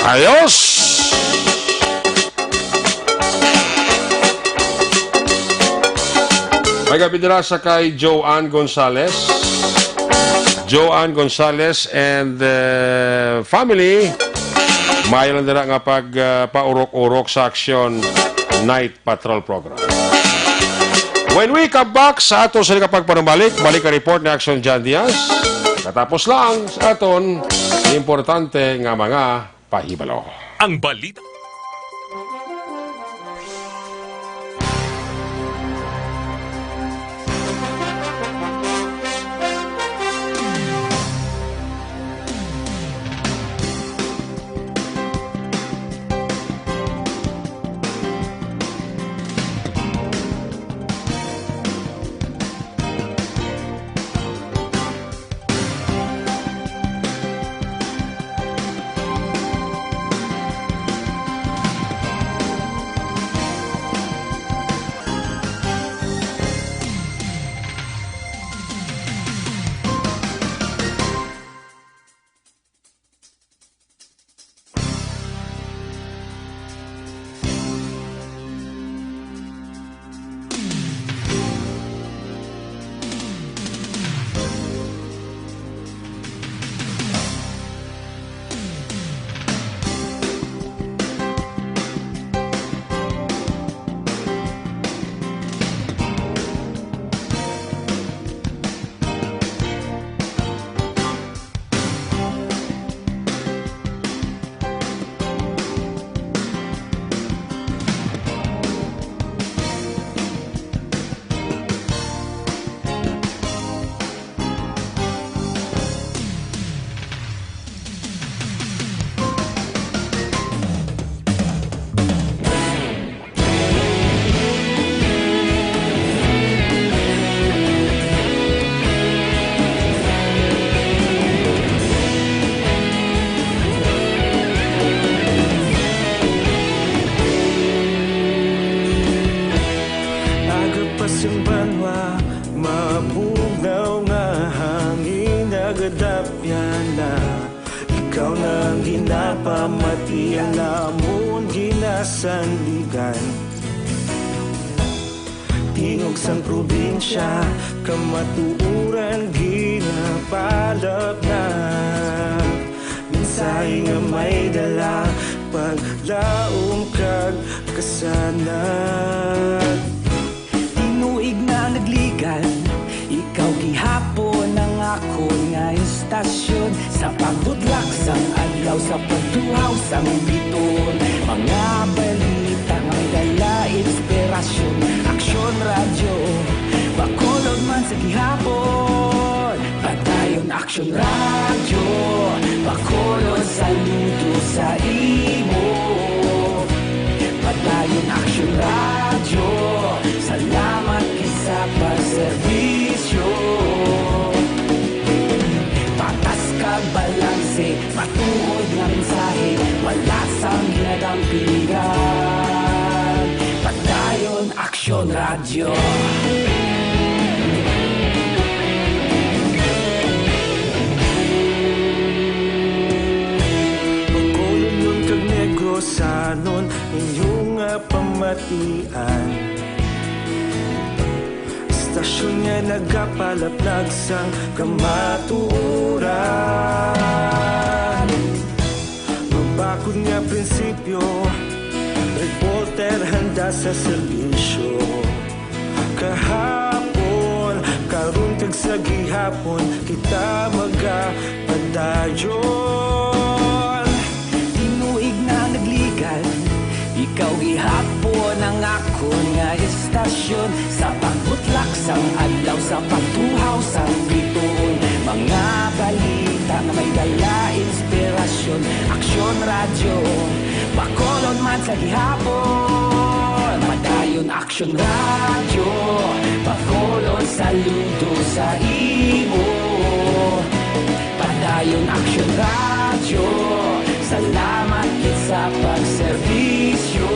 Ayos! May gabi dira sa kay Joanne Gonzalez. Joanne Gonzalez and, uh, family. Maayo lang dira nga pag, uh, paurok-urok sa aksyon Night Patrol Program. When we come back sa ato sa pagpanumbalik, balik ang report ni Aksyon John Diaz. Katapos lang sa aton importante nga mga pahibalo. Ang balita. Kadapyana, ikaw na ang ginapamati, ang amon ginasandigan. Tingog sang probinsya, kamatuoran ginapalapnag. Mensahe nga may dala, paglaom kag kasanag. Tinuig na nagligan, ikaw gihapon ang akon nga istasyon. Sa pagbutlak sang adlaw, sa pagtuhaw sang biton, mga balita nga may dala inspirasyon. Aksyon Radyo, Bacolod man sa gihapon. Padayon Aksyon Radyo, Bacolod, saludo sa imo. Padayon Aksyon Radyo, salamat gid sa pagserbisyo. Patas kag balanse, matuod nga mensahe, wala sang ginadampigan. Padayon Aksyon Radyo. Bacolodnon kag Negrosanon, inyo nga pamatian. Istasyon nga nagapalaplag sang kamatuoran. Mabakod nga prinsipyo, reporter handa sa serbisyo. Kahapon, karon kag sa gihapon, kita magapadayon. Tinuig na nagligan, ikaw gihapon ang akon nga istasyon. Sa pagbutlak sang adlaw, sa pagtuhaw sang bituon, mga balita nga may dala inspirasyon. Aksyon Radyo, Bacolod man sa gihapon. Padayon Aksyon Radyo, Bacolod, saludo sa imo. Padayon Aksyon Radyo, salamat gid sa pagserbisyo.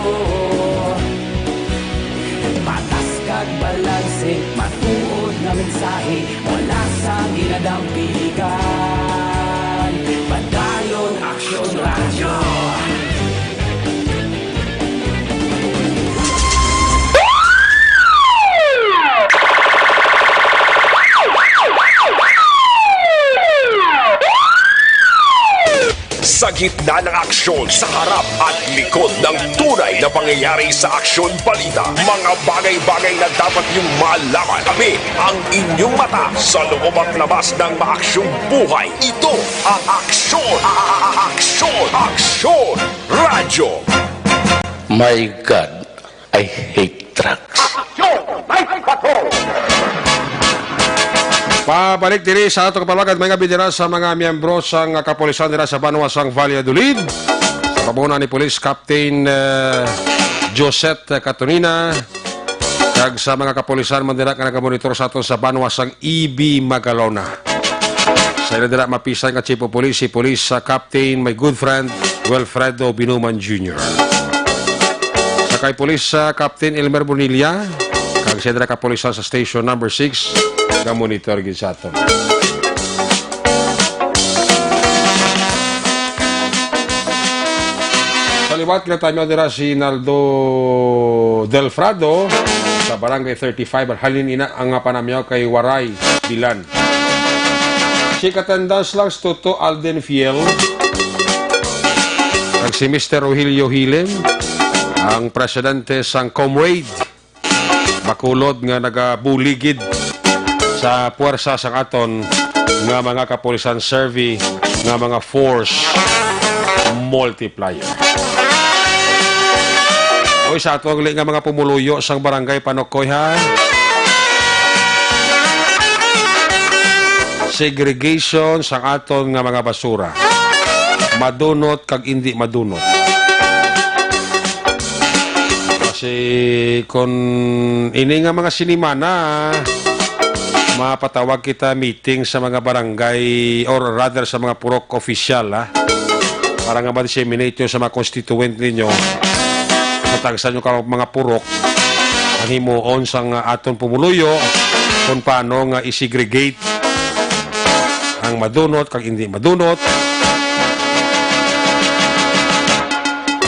Patas kag balanse, matuod nga mensahe, wala sang ginadampigan. Padayon Aksyon Radyo. Sa gitna ng aksyon, sa harap at likod ng tunay na pangyayari sa Aksyon Balita, mga bagay-bagay na dapat niyong malaman. Kami ang inyong mata sa loob at labas ng maaksyong buhay. Ito ang Aksyon, a-, a-, a-, Aksyon, Aksyon Radyo. My God, I hate drugs. Aksyon Night Patrol! Pabalik diri sa ato kapalagad, mga bidira, sa mga miyembro sang kapulisan dira sa banwa sang Valladolid. Sa pamuna ni Police Captain, eh, Josette Catonina, kag sa mga kapulisan man dira nga nagamonitor sa aton sa banwa sang E B Magalona. Sa ila dira mapisan nga Chief of Police, si Police, ah, Captain, my good friend, Wilfredo Binuman Junior. Sa kay Police, ah, Captain Elmer Bonilla, kag siya dira kapulisan sa Station Number Six, nga monitor gid sa aton. Sa liwat, kita tamiyaw dira si Naldo Delfrado sa Barangay thirty-five. Halin ina ang panamiyaw kay Waray Bilan. Si Katandas lang si Toto Alden Fiel. Kag si Mister Rogelio Hilen, ang presidente sang Comrade Bacolod nga nagabuligid sa puwersa sang aton nga mga kapulisan servi nga mga force multiplier. Oy, sa aton gali nga mga pumuluyo sang barangay Panukoy, ha? Segregation sang aton nga mga basura. Madunot kag indi madunot. Kasi kung ini nga mga sinimana, mapatawag kita meeting sa mga barangay, or rather sa mga purok official, ha? Para nga ma-disseminate nyo sa mga constituent ninyo, matagsa nyo ka mga purok ang himuon sang aton pumuluyo kung paano nga i-segregate madunot kag indi madunot,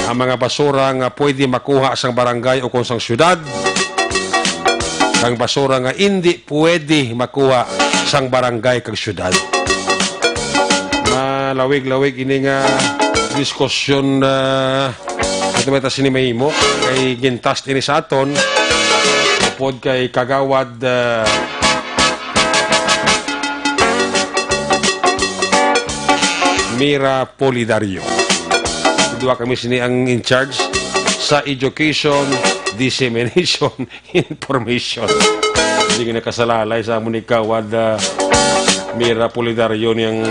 ang mga basura nga pwede makuha sang barangay o kon sang syudad, kag basura nga indi pwede makuha sang barangay kag syudad. Malawig-lawig ini nga diskusyon, ah, ato ba ta sini mahimo? Kay gin-test ini sa aton, upod kay Kagawad, ah, Mira Polidario. Duha kami sini ang in charge sa education, dissemination, information. Hindi ko nakasalalay sa amon ni Kawad, ah, Mira Polidario niyang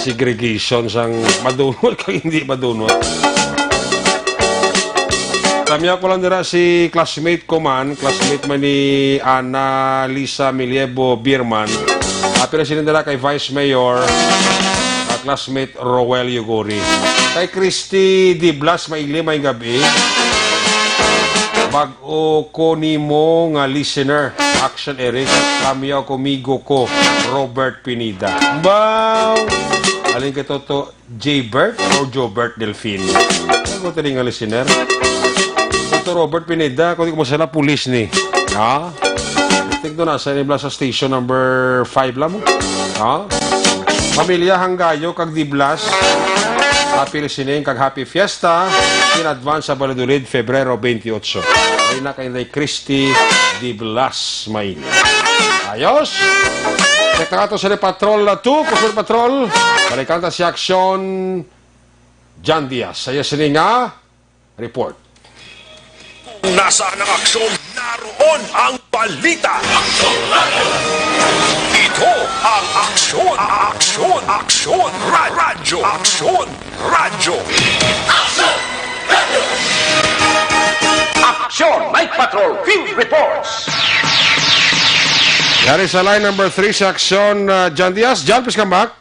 segregation sang madunot kag hindi madunot. Tamya ko lang dira si classmate ko man, classmate man ni Ana Lisa Miliebo Birman. Apil sila dira kay Vice Mayor, ah, classmate Roel Yuguri. Kay Christy Diblas, maili may gabi. Bag-o ko nimo nga listener, Action Eric. Tamya ko, migo ko, Robert Pineda. Baw! Alin ka to, to? Jaybert or Jobert Delfin? Ako tani nga listener. Ito Robert Pineda, kung di ko masala, pulis ni. Ha? Tingnan na, sa nibla sa station number five lang mo. Ha? Pamilya Hanggayo kag Diblas. Happy listening kag happy fiesta in advance sa Valladolid, Febrero twenty-eight. Ay na kay Inday Christy Diblas, may Ayos. Check na ato sa Patrol na two, Kusog Patrol. Balikan ta si Aksyon John Diaz. Sa iya sini nga report. Kung nasaan ang aksyon, naroon ang balita. Ito ang Aksyon, Aksyon, Aksyon, Ra-, Radyo, Aksyon, Radyo. Aksyon! Night Patrol Field Reports! Yari sa line number three sa Aksyon, uh, John Diaz. John, please come back.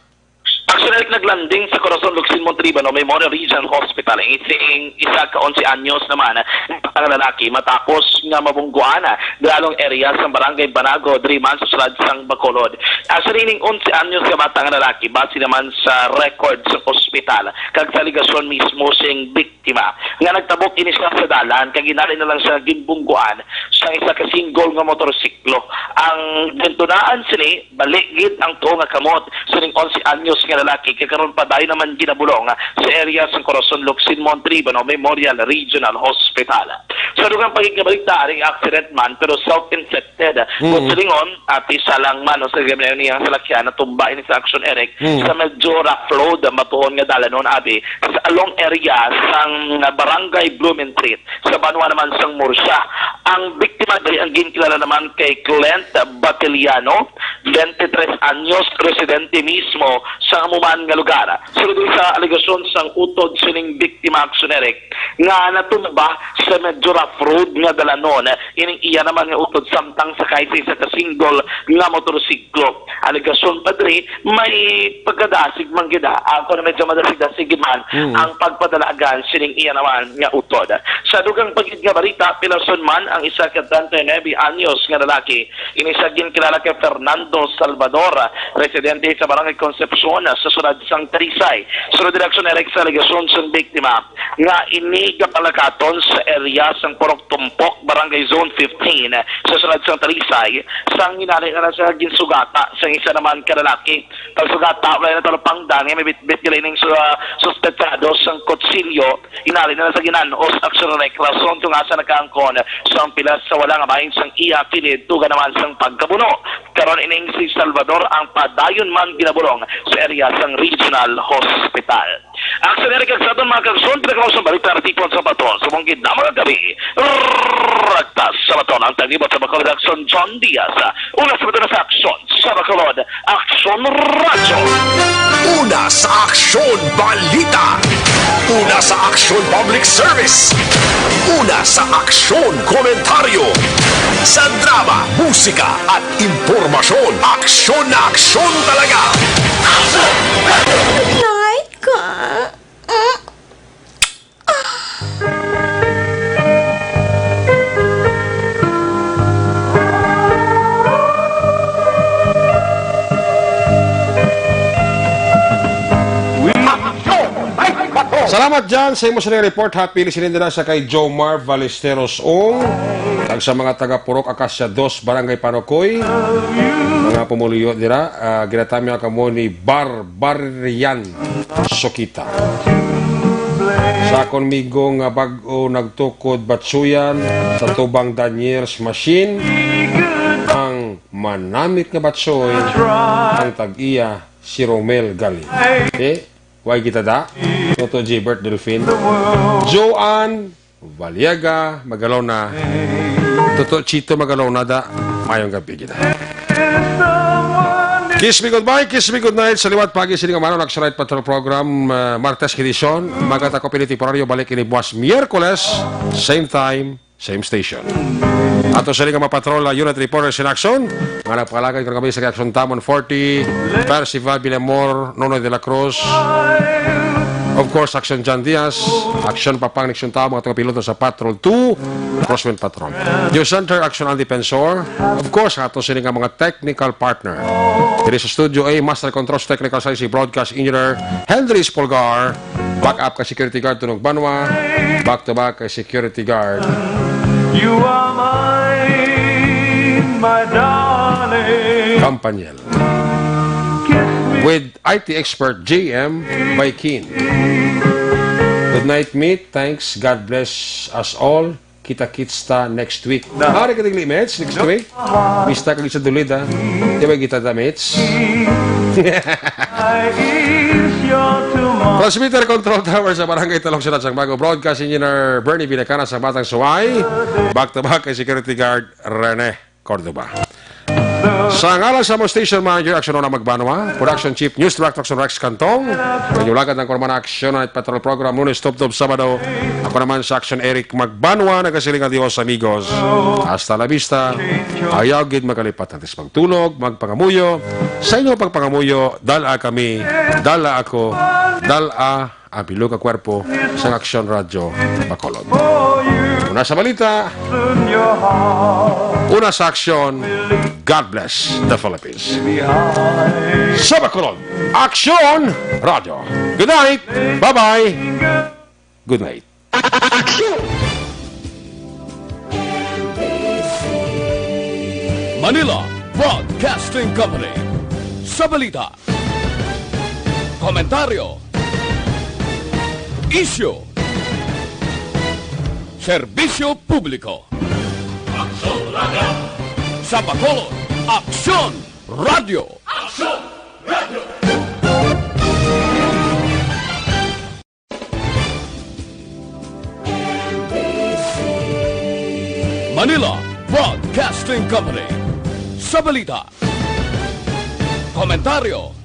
Aksyon Eric, naglanding sa Corazon, Locsin, Montalibano Memorial Regional Hospital ang ising isa ka onse anyos naman nga lalaki matapos nga mabungguan sa dalong area sa Barangay Banago, diri man sa siyudad sang Bacolod. Aksyon, ining onse anyos nga bata nga lalaki, base naman sa record sa ospital kag sa alegasyon mismo sing biktima nga nagtabok ini siya sa dalan kag inali na lang siya ginbungguan sang isa ka single nga motorsiklo. Ang gintunaan sini, bali gid ang tuo nga kamot sining onse anyos nga lalaki, kay karon padayon naman ginabulong sa area sang Corazon, Locsin, Montalibano Memorial Regional Hospital. Sa dugang pagigkabalita, aring accident man, pero self-inflicted. Mm. Kung silingon, ati sa lang man, o sa gamay niya ang salakyan, natumba ini sa Aksyon Eric, Mm. sa medyo rough road, matuon nga dalanon, abi, sa along area sang Barangay Blumentritt, sa banwa naman sang Murcia. Ang biktima diri ang ginkilala naman kay Clint Batiliano, twenty-three anyos, residente mismo sa amo man nga lugar. Sulod sa alegasyon sang utod sining biktima, Aksyon Eric, nga natumba sa medyo rough road nga dalanon ining iya naman nga utod samtang sakay sa isa ka single nga motorsiklo. Alegasyon pa diri, may pagkadasig man gid, ah, ako na medyo madasig-dasig gid man Mm. ang pagpadalagan sining iya naman nga utod. Sa dugang pa gid nga balita, pilason man ang isa ka treinta y nuebe anyos nga lalaki, ini siya ginkilala kay Fernando Salvador, residente sa Barangay Concepcion, sa siyudad sang Talisay. Sunod reaksyon, Eric, sa alegasyon sang biktima nga ini gapalakaton sa area sang Purok Tumpok, Barangay Zone fifteen, sa siyudad sang Talisay, sang hinali na lang siya ginsugata sang isa naman ka lalaki. Pagsugata, wala na talupangdan nga may bitbit gali ning su-, suspetsado sang kutsilyo. Inali na sa ginan-os aksyon ni Rason kung asa nakaangkon sa pila sa wala nga bahin sang iya kilid, tuga naman sang pagkabuno. Karon ining si Salvador ang padayon man ginabulong sa area sang Regional Hospital. Aksyon ni kag sa aton mga kagsyon, pinakamausang balita, tipon sa baton sa mong gid na mga gabi. Ragtas sa baton ang taglibot sa Bacolod Aksyon, John Diaz. Una sa baton sa aksyon sa Bacolod, Aksyon Radyo. Una sa aksyon, balita. Una sa aksyon, public service. Una sa aksyon, komentaryo. Sa drama, musika, at impormasyon, aksyon na aksyon talaga. Night ka. Salamat, Jan, sa imo sining report. Happy listening dira sa kay Jomar Ballesteros Ong. Kag sa mga taga Purok Acacia Dos, Barangay Panukoy. Mga pumuluyo dira, ah, ginatamyaw kamo ni Barbarian Sokita. Sa akon migo nga bag-o nagtukod batsuyan sa tubang Daniel's Machine, ang manamit nga batsoy, ang tag-iya si Romel Gali. Eh, way kita da? Toto Gilbert Delfin. Joanne Valiega Magalona. Toto Chito Magalona da. Mayong gabi kita. Kiss me goodbye, kiss me good night. Sa liwat pagi sini nga mano, Action Night Patrol Program, uh, Martes edisyon. Magkatako pili temporaryo, balik ini buwas Miyerkules, same time, same station. Ato sini nga mga patrol, uh, unit reporters in action. Nga nagpalagay kami sa Action Tamon forty, Percival Villamor, Nonoy de la Cruz. Of course, Action John Diaz, Action Papang Nixon Tao, mga piloto sa Patrol two, Crosswind Patrol. News Center, Action Andy Pensor. Of course, ato sini nga mga technical partner. Diri sa Studio A, Master Controls Technical Side, si Broadcast Engineer Henry Spolgar. Back up kay security guard Tunog Banwa. Back to back kay security guard You are mine, my darling. Campaniel. With I T expert J M Baikin. Good night, Meet. Thanks. God bless us all. Kita-kits ta next week. Hari ka tigli, Mets, next week. Bista kag sa dulid, ha? Di ba kita da, Mets? Transmitter Control Tower sa Barangay Talong, Siyudad sang Bago. Broadcast Engineer Bernie Binacana sa Batang Suway. Back to back kay Security Guard Rene Cordova. Sa ngalan sa mo station manager, Action Ona Magbanwa, production chief, news director, Action Rex Cantong, inyong lagad ang Kormana Action Night Patrol Program, Lunes, Tubtob, Sabado. Ako naman sa Action Eric Magbanwa, nagasiling, "Adios, amigos. Hasta la vista." Ayaw gid makalipat natin sa pagtulog, magpangamuyo. Sa inyong pagpangamuyo, dala kami, dala ako, dala ang bilog nga kwerpo sang Aksyon Radyo Bacolod. Una sa balita, una sa aksyon, God bless the Philippines. Sa Bacolod, Aksyon Radyo. Good night. Bye-bye. Good night. Manila Broadcasting Company. Sa balita, komentaryo, isyu, serbisyo publiko. Aksyon Radyo. Sa Bacolod, Aksyon Radyo. Aksyon Radyo. Manila Broadcasting Company. Sa balita, komentaryo,